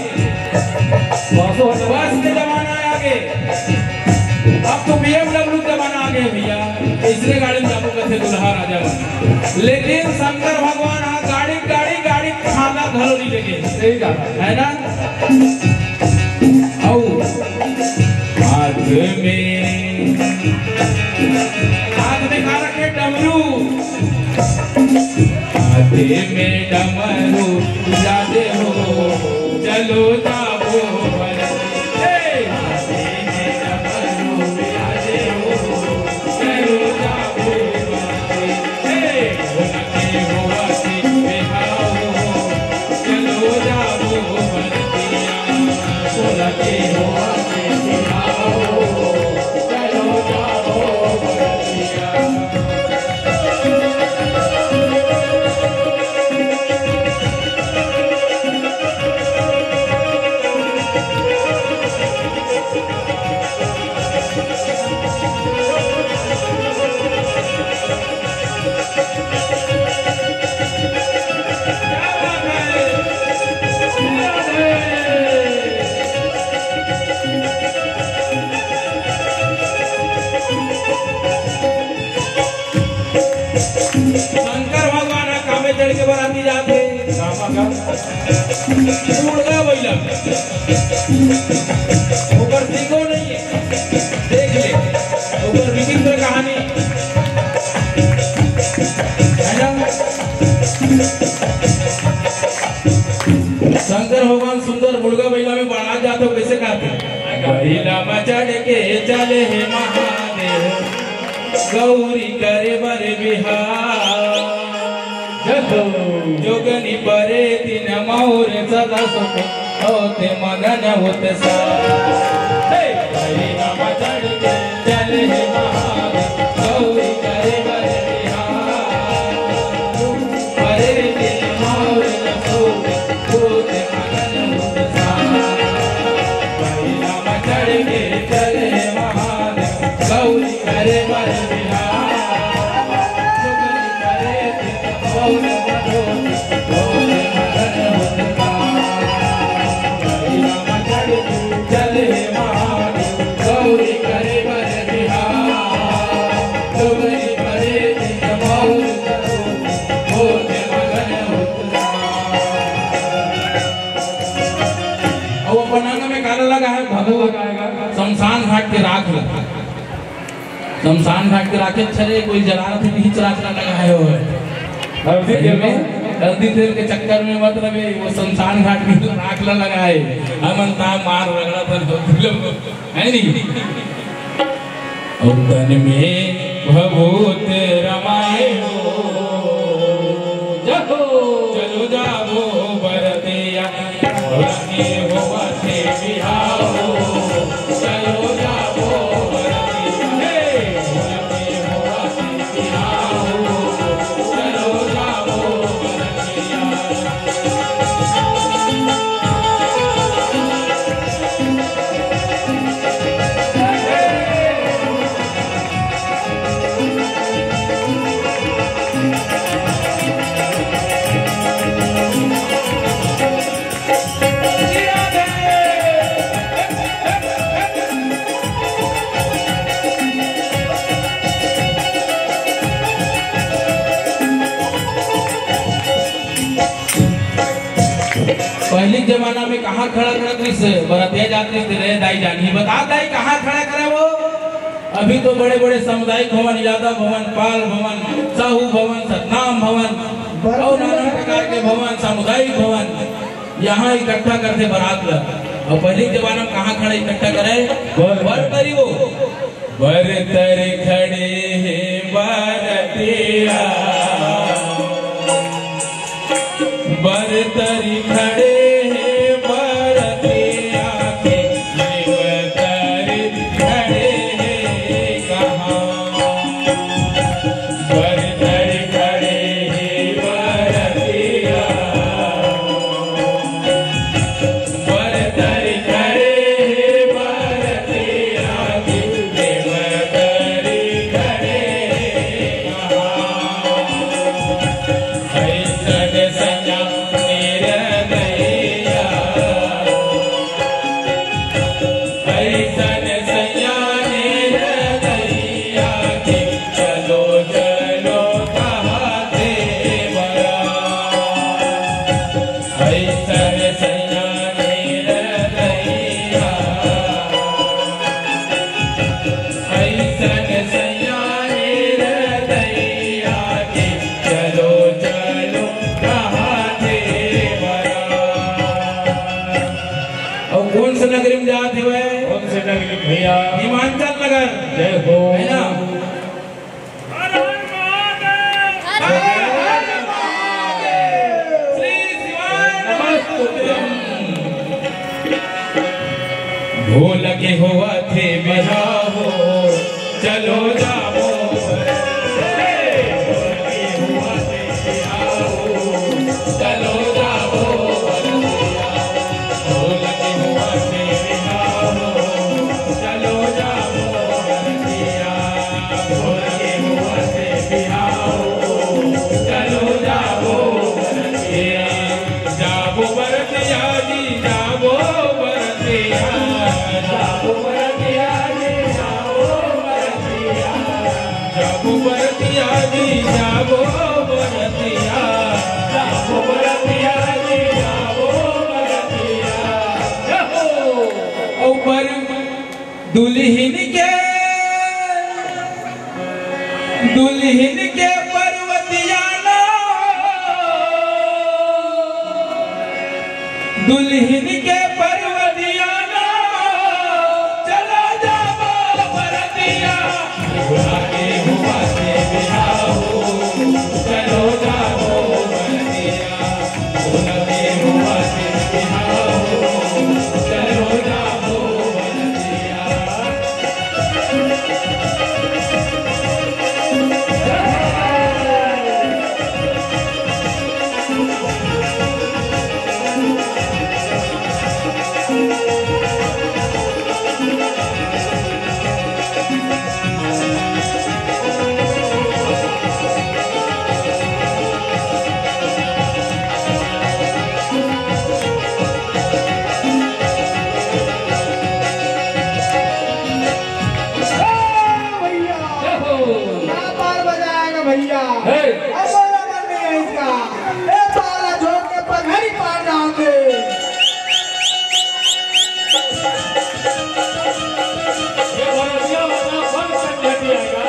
बस के जमाना आगे। अब तो बीएमडब्ल्यू जमाना आगे भैया, इसने गाड़ी में जाबो कथे दुल्हा राजा बन। लेकिन शंकर भगवान हाँ गाड़ी, गाड़ी, गाड़ी खाना घलो नहीं लेके, सही कहा। है ना? अउ हाथ में, हाथ में का रखे? डमरू। हाथे में डमरू यादे हो, चलो जाबो बरतिया। हे, हाथे में डमरू यादे हो, चलो जाबो बरतिया। हे, होना के होवा के बिहाव हो, चलो जाबो बरतिया। होना के होवा के बिहाव हो, चलो जाबो बरतिया। शंकर भगवान ह कामे चढ़ के बराती जात हे। मुड़गा बइला। ओकर सींगो नहीं है। देख ले। ओकर विचित्र कहानी। है ना? शंकर भगवान सुंदर मुड़गा बइला में बड़ा जात हो, कैसे कहते हैं? बइला में चढ़ के चले हे महादेव। गौरी करे बर बिहाव। जोगनी परे दिन मौर सदा सुख होते मगन उत्साह। हे हरि नाम चढ़ के चल हे महादेव, गौरी करे बर बिहार। परे दिन मौर सदा सुख होते मगन उत्साह। हरि नाम चढ़ के चल हे महादेव, गौरी करे बर बिहार। अउ अपन अंग में काला लगा है, भगवा लगाएगा, शमशान घाट के राख लगा। शमशान घाट के राखे छरे, कोई जला रथे, बीच राख ला लगा है वो। हल्दी तेल में, हल्दी तेल के चक्कर में मत रहे, वो शमशान घाट के राख ला लगा है। हमन ता मार रगड़ा था, है नहीं? अउ तन में भभूत रमाए हो। जहो। चलो जाबो बरतिया, होती होवथे बिहाव। चलो जाबो बरतिया, हे, होती होवथे बिहाव। चलो जाबो बरतिया। पहिली के जमाना में कहाँ खड़ा करत रहिस, बरतिया जात रहिस, रे दाई जानी, बता दाई, कहाँ खड़ा करे वो? अभी तो बड़े-बड़े सामुदायिक भवन, यादव भवन, पाल भवन, साहू भवन, सतनाम भवन, अउ नाना प्रकार के भवन, सामुदायिक भवन, यहाँ इकट्ठा करथे बरात ला। अउ पहिली के जमाना में कहाँ खड़ा इकट्ठा करे? बर बर तरी वो। बर तरी खड़े हे बरतिया, बर तरी खड़े हे बरतिया के, देव तरी खड़े हे कहाँ। बर तरी खड़े हे बरतिया, बर तरी खड़े हे बरतिया के, देव तरी खड़े हे कहाँ। अइसन सैया निरदैया, अइसन सैया निरदैया के, चलो चलो कहा देवरा। अइसन सैया निरदैया, अइसन सैया निरदैया के, चलो चलो कहा देवरा। अउ कोन से नगरी में जात हवय? कोन से नगरी में भैया? हिमांचल नगर। जय हो। है ना? हर हर महादेव। हर हर महादेव। श्री शिवाय नमस्तुभ्यं। भोला के होवथे बिहाव, चलो जाबो। हे, भोला के होवथे बिहाव, चलो जाबो। भोला के होवथे बिहाव, चलो जाबो। भोला के होवथे बिहाव, चलो जाबो। जाबो बरतिया जी, जाबो बरतिया, जाबो बरतिया जी, जाबो बरतिया, जाबो बरतिया जी, जाबो बरतिया, जाबो बरतिया जी, जाबो बरतिया। जय हो। ऊपर दुल्हिन के, दुल्हिन के परवतिया ना, दुल्हिन के परवतिया ना, चलो जाबो बरतिया। बुलाने हुआ से बिहाओ, चलो जाबो भैया, हे। ऐसा लगा नहीं है इसका। ए, साला जोर के पगड़ी पार जाओगे। ये भैया वाला फल संगति आएगा।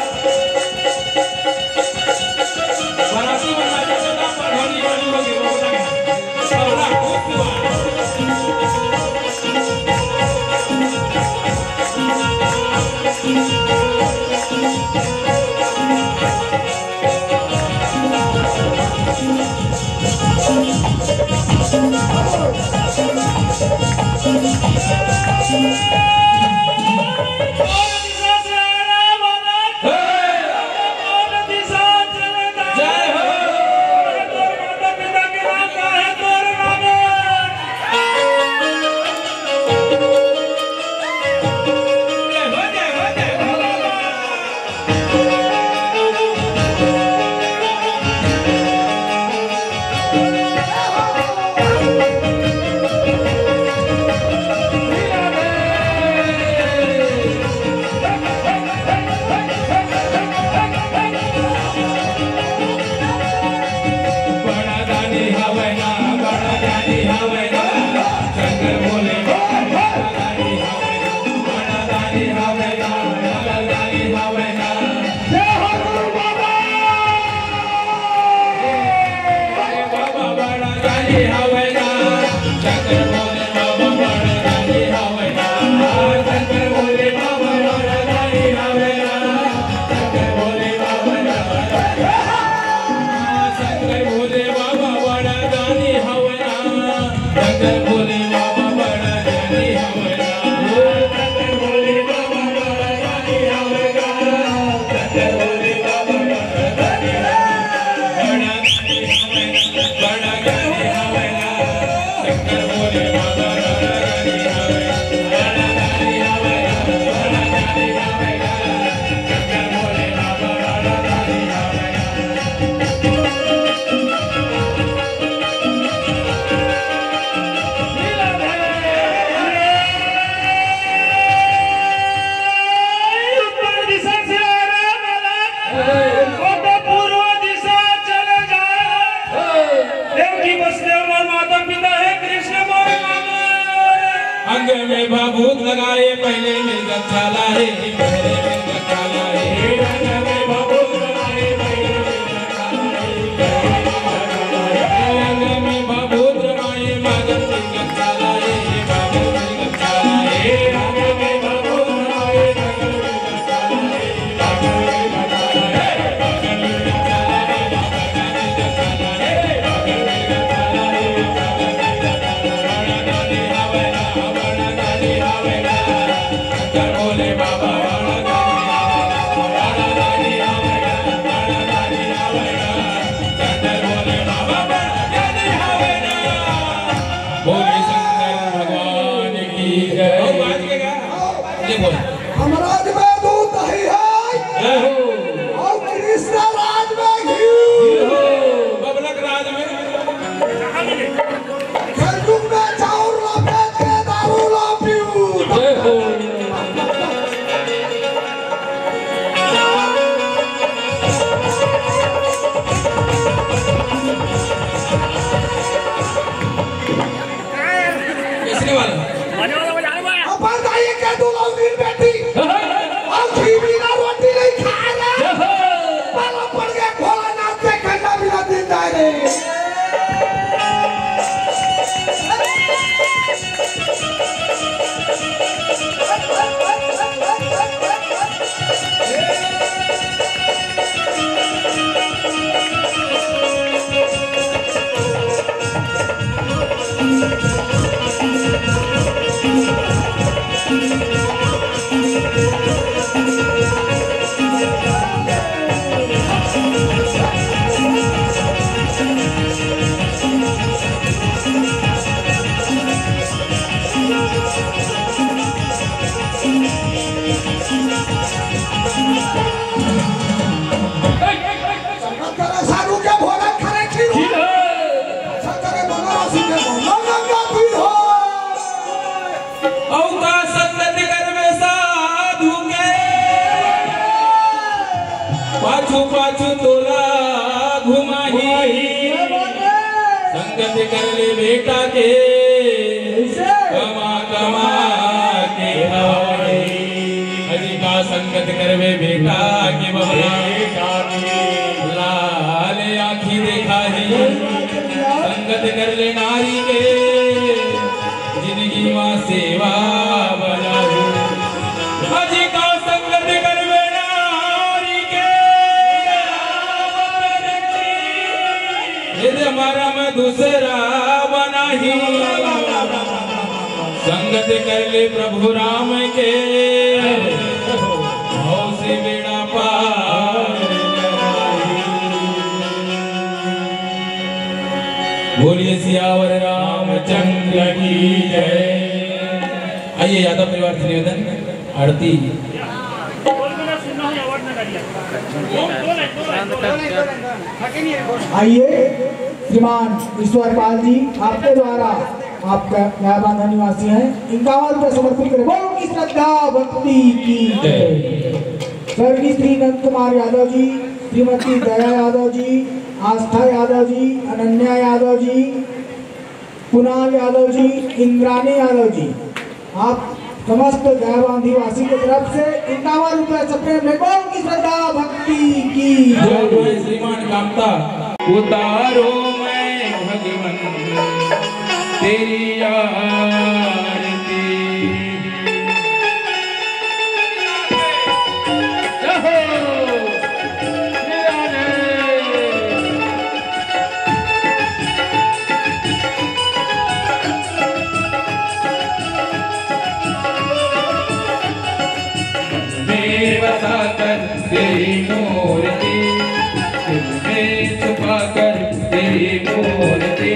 बाराती में नाचे तो ना पगड़ी वाली होगी, वो बताएगा। साला खुश हुआ। बड़ा दानी हवै ना, बड़ा दानी हवै ना, शंकर भोले बड़ा दानी हवै ना, बड़ा दानी हवै ना, बड़ा दानी हवै ना। जय हो गुरु बाबा। अरे बाबा बड़ा दानी हवै ना, शंकर भोले बाबा बड़ा दानी हवै ना, शंकर भोले बाबा बड़ा दानी हवै ना। शंकर भोले बाबा बड़ा दानी हवै ना। शंकर भोले बाबा बड़ा दानी हवै ना। शंकर भोले बाबा बड़ा दानी हवै ना। शंकर भोले बाबा बड़ा दानी हवै ना। शंकर भोले बाबा बड़ा दानी हवै ना। बड़ा दानी हवै ना। बड़ा दानी हवै ना। शंकर भोले बाबा बड़ा दानी हवै ना। बड़ा दानी हवै ना। बड़ा दानी हवै ना। शंकर भोले बाबा बड़ा दानी हवै ना। उत्तर दिशा से आ रहा है बालक, वो तो पूर्व दिशा चले जा रहा है। देवकी वसुदेव मोर माता पिता है, कृष्ण मोर मामा। अंग में भभूत लगाए, पहले में गच्छा लाए, पहले में गच्छा लाए। अंग में भभूत लगाए, पहले में गच्छा लाए। पाछू पाछू तोला घुमाही। संगत कर ले बेटा के, कमा कमा के खवाही। अजी का संगत करबे बेटा के बबला, लाल आँखी देखाही। संगत कर ले नारी के, जिंदगी मा सेवा बनाही। अजी का संगत करबे नारी के, ये दे हमारा मैं दूसरा बनाही। संगत कर ले प्रभु राम के, भव से बेड़ा पार। बोलिए सियावर रामचंद्र की जय। आइए, यादव परिवार से निवेदन, आरती। आइए, श्रीमान ईश्वर पाल जी, आपके द्वारा, आपका नया बांधा निवासी है, इक्यावन रुपये समर्पित करें। बोलो की श्रद्धा भक्ति की जय। स्वर्गीय श्री नंद कुमार यादव जी, श्रीमती दया यादव जी, आस्था यादव जी, अनन्या यादव जी, कुणाल यादव जी, इंद्राणी यादव जी, आप समस्त दयाबांधी वासी की तरफ से इक्यावन रुपए से प्रेम में बोल की श्रद्धा भक्ति की जय। जय। श्रीमान कामता। उतारो मैं भगवन तेरी आरती। जय हो। में बसा कर तेरी मूर्ति, दिल में छुपा कर तेरी मूर्ति,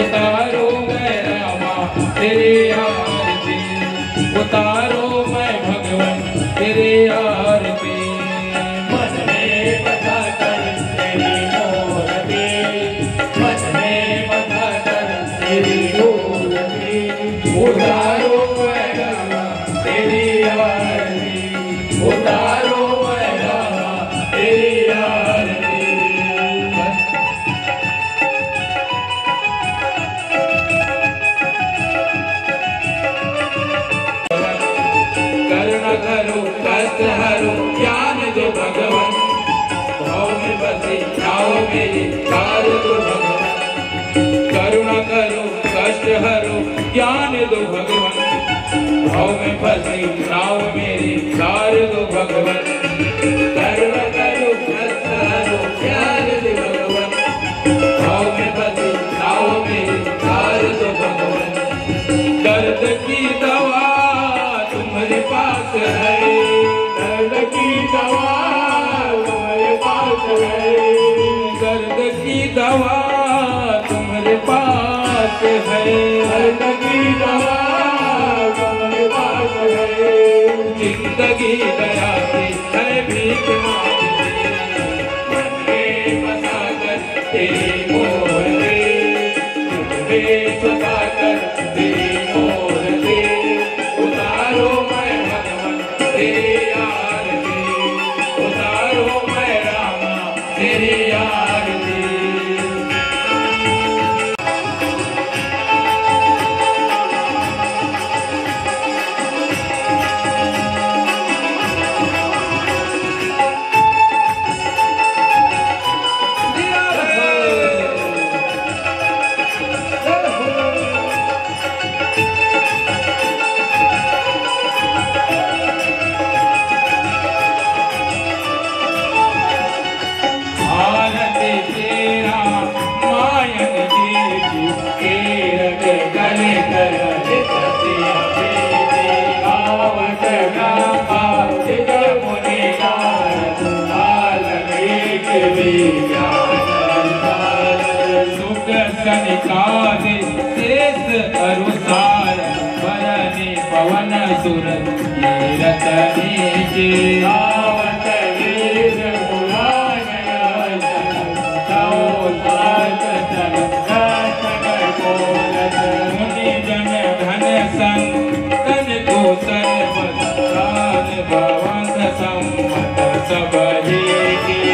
उतारो मैं रामा तेरी आरती, उतारो मैं भगवन तेरी आरती। मन में बसा कर तेरी मूर्ति, मन में बसा कर तेरी मूर्ति, उतारो मैं रामा तेरी आरती, उतारो मैं रामा तेरी आरती। करुणा करो, कष्ट हरो, ज्ञान दो भगवान। भाव में बसी नाव मेरी, तार दो भगवान। करुणा करो, कष्ट हरो, ज्ञान दो भगवान। भाव में फंसी नाव मेरी, तार दो भगवान। करुणा करो, कष्ट हरो, ज्ञान दो भगवान। भाव में फंसी नाव मेरी, तार दो भगवान। दर्द की दवा तुम्हारे पास है, दर्द की दवा तुम्हारे पास है, दर्द की दवा तुम्हारे पास है, दर्द की दवा तुम्हारे पास है। जिंदगी दया की है भीख मांगती, मन में बसा कर तेरी मूर्ति, तुझ में छुपा कर तेरी मूर्ति, उतारो मैं भगवान तेरी आरती, उतारो मैं रामा तेरी आरती। भारत तेरा मायन देश, केरल गले कर सतिया बेटी, आवत गंगा सिंधु मुनि नारद, आलम एक विज्ञान सार। सुख सनिकादि शेष अरुसार, बरनि पवन सुर तीरथ नीके। गावत वीर पुराण रचन, गाओ सात जन रचन को रचन। मुनि जन धन संतन को सर्व सार, भवंत संवत सब ही के।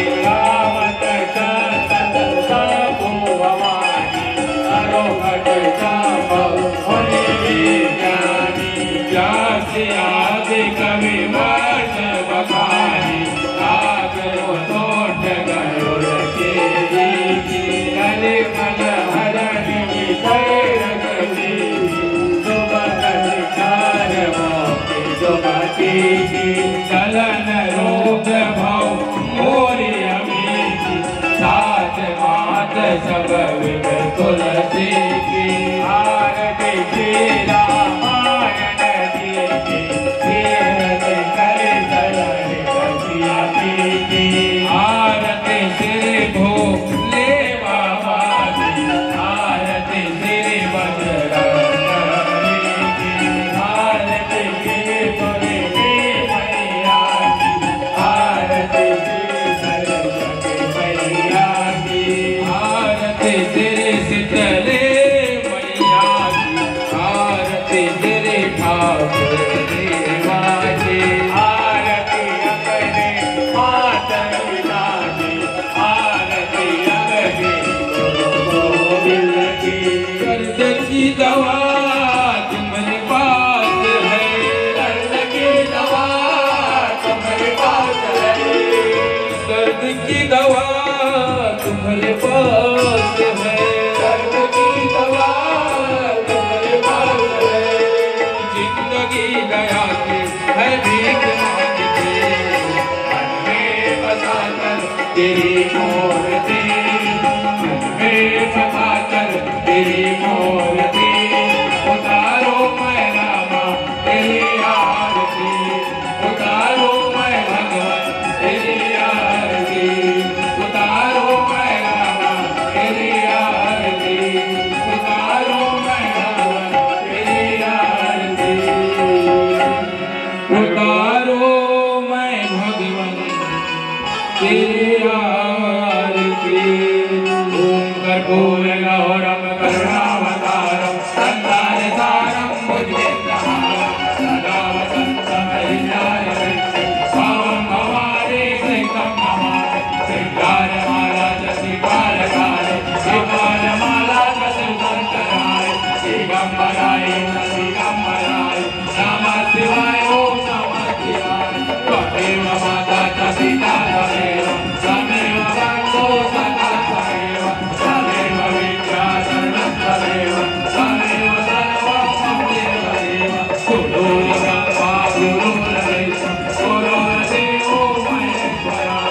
सब विघ्न तुलसी की। आरती श्री रामायण जी की, तीरथ करे सलह कसिया की। आरती श्री भोले बाबा की, आरती श्री बजरंग बली की, आरती श्री दुर्गे मैया की, आरती श्री सरस्वती मैया की, आरती श्री शीतले मैया की, आरती श्री ठाकुर देवा की, आरती अपने माता पिता की, आरती अपने गुरु गोविंद की। दर्द की दवा तुम्हारे पास है, दर्द की दवा तुम्हारे पास है, दर्द की दवा तुम्हारे पास है, दर्द की दवा तुम्हारे पास है। जिंदगी दया की है भीख मांगते, मन में बसा कर तेरी मूर्ति, मन में बसा कर तेरी मूर्ति। उतारो मैं रामा तेरी आरती, उतारो मैं भगवान तेरी आरती, उतारो मैं रामा तेरी आरती, उतारो मैं भगवान तेरी आरती, उतारो मैं भगवान तेरी आरती। ओम कर्पूर गौरम करुणावतारम संसार सारम भुजगेन्द्रहारम सदा वसंतम हृदयारविंदे। भावम भवानी प्रीतम नमामि। श्रृंगार माला च श्रृंगार कारे। श्रृंगार माला च श्रीकांत राय। दिगंबराय च दिगंबराय। नमः शिवाय, ओम नमः शिवाय। त्वमेव माता च पिता त्वमेव, त्वमेव बंधु सखा त्वमेव, त्वमेव विद्या सर्वं त्वमेव, त्वमेव सर्वं ममेव देव। गुरुर्ब्रह्मा गुरुर्विष्णु गुरुर्देवो महेश्वरः।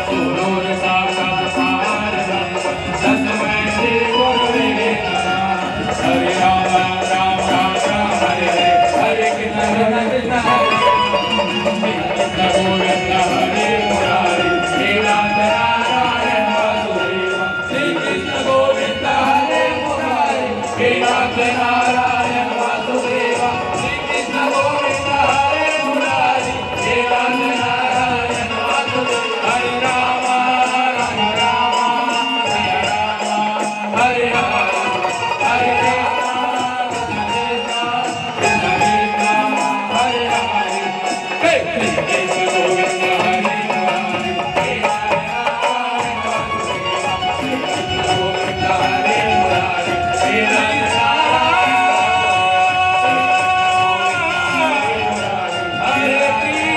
गुरुर्साक्षात् परब्रह्म तस्मै श्री गुरवे नमः। हरे राम राम राम राम राम हरे हरे। हरे कृष्ण कृष्ण कृष्ण हरे हरे। कृष्ण गोविंद हरे मुरारी। श्री नाथ नारायण वासुदेव। श्री कृष्ण गोविंद हरे मुरारी। श्री नाथ नारायण वासुदेव। श्री कृष्ण गोविंद हरे मुरारी। हरे राम, हरे राम, हरे राम, हरे हरे, हरे राम, हरे राम, हरे हरे। हे कृष्ण गोविंद हरे मुरारी, हे हरे राम, हरे कृष्ण गोविंद हरे मुरारी, हे हरे राम, हरे कृष्ण।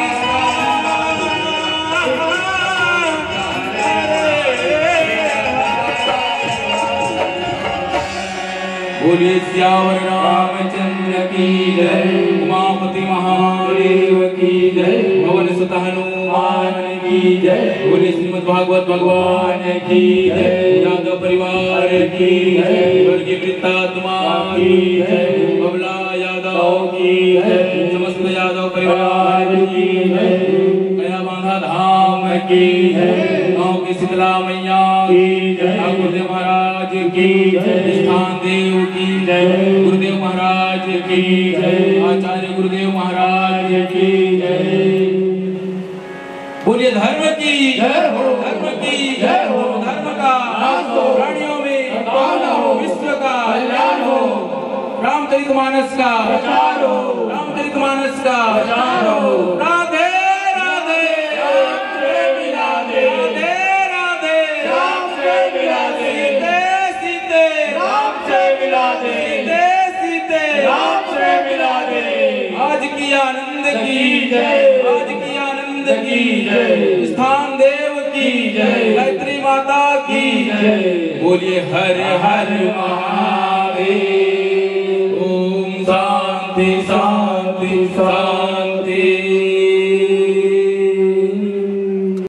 बोलिए सियावर रामचंद्र की जय, उमापति महादेव की जय, पवन सुत हनुमान की जय। बोलिए श्रीमद् भागवत भगवान की जय, यादव परिवार की जय, स्वर्गीय वृत्तात्मा की जय, बबला यादव की जय, समस्त यादव परिवार की जय, गया बांधा धाम की जय, गांव की शीतला मैया की जय, ठाकुर देव महाराज की जय, स्थान देव की जय, गुरुदेव महाराज की जय, आचार्य गुरुदेव महाराज की जय। बोलिए धर्म की जय हो, धर्म की जय हो, धर्म का नाश हो, प्राणियों में सद्भावना हो, विश्व का कल्याण हो, रामचरित मानस का प्रचार हो, रामचरित मानस का प्रचार हो। राधे राधे। राम से मिला दे। राधे राधे। राम से मिला दे। सीते सीते। राम से मिला दे। सीते सीते। राम से मिला दे। आज की आनंद की जय। आज की आनंद की जय। स्थान देव की जय। गायत्री माता की जय। बोलिए हर हर महादेव। ओम शांति शांति शांति।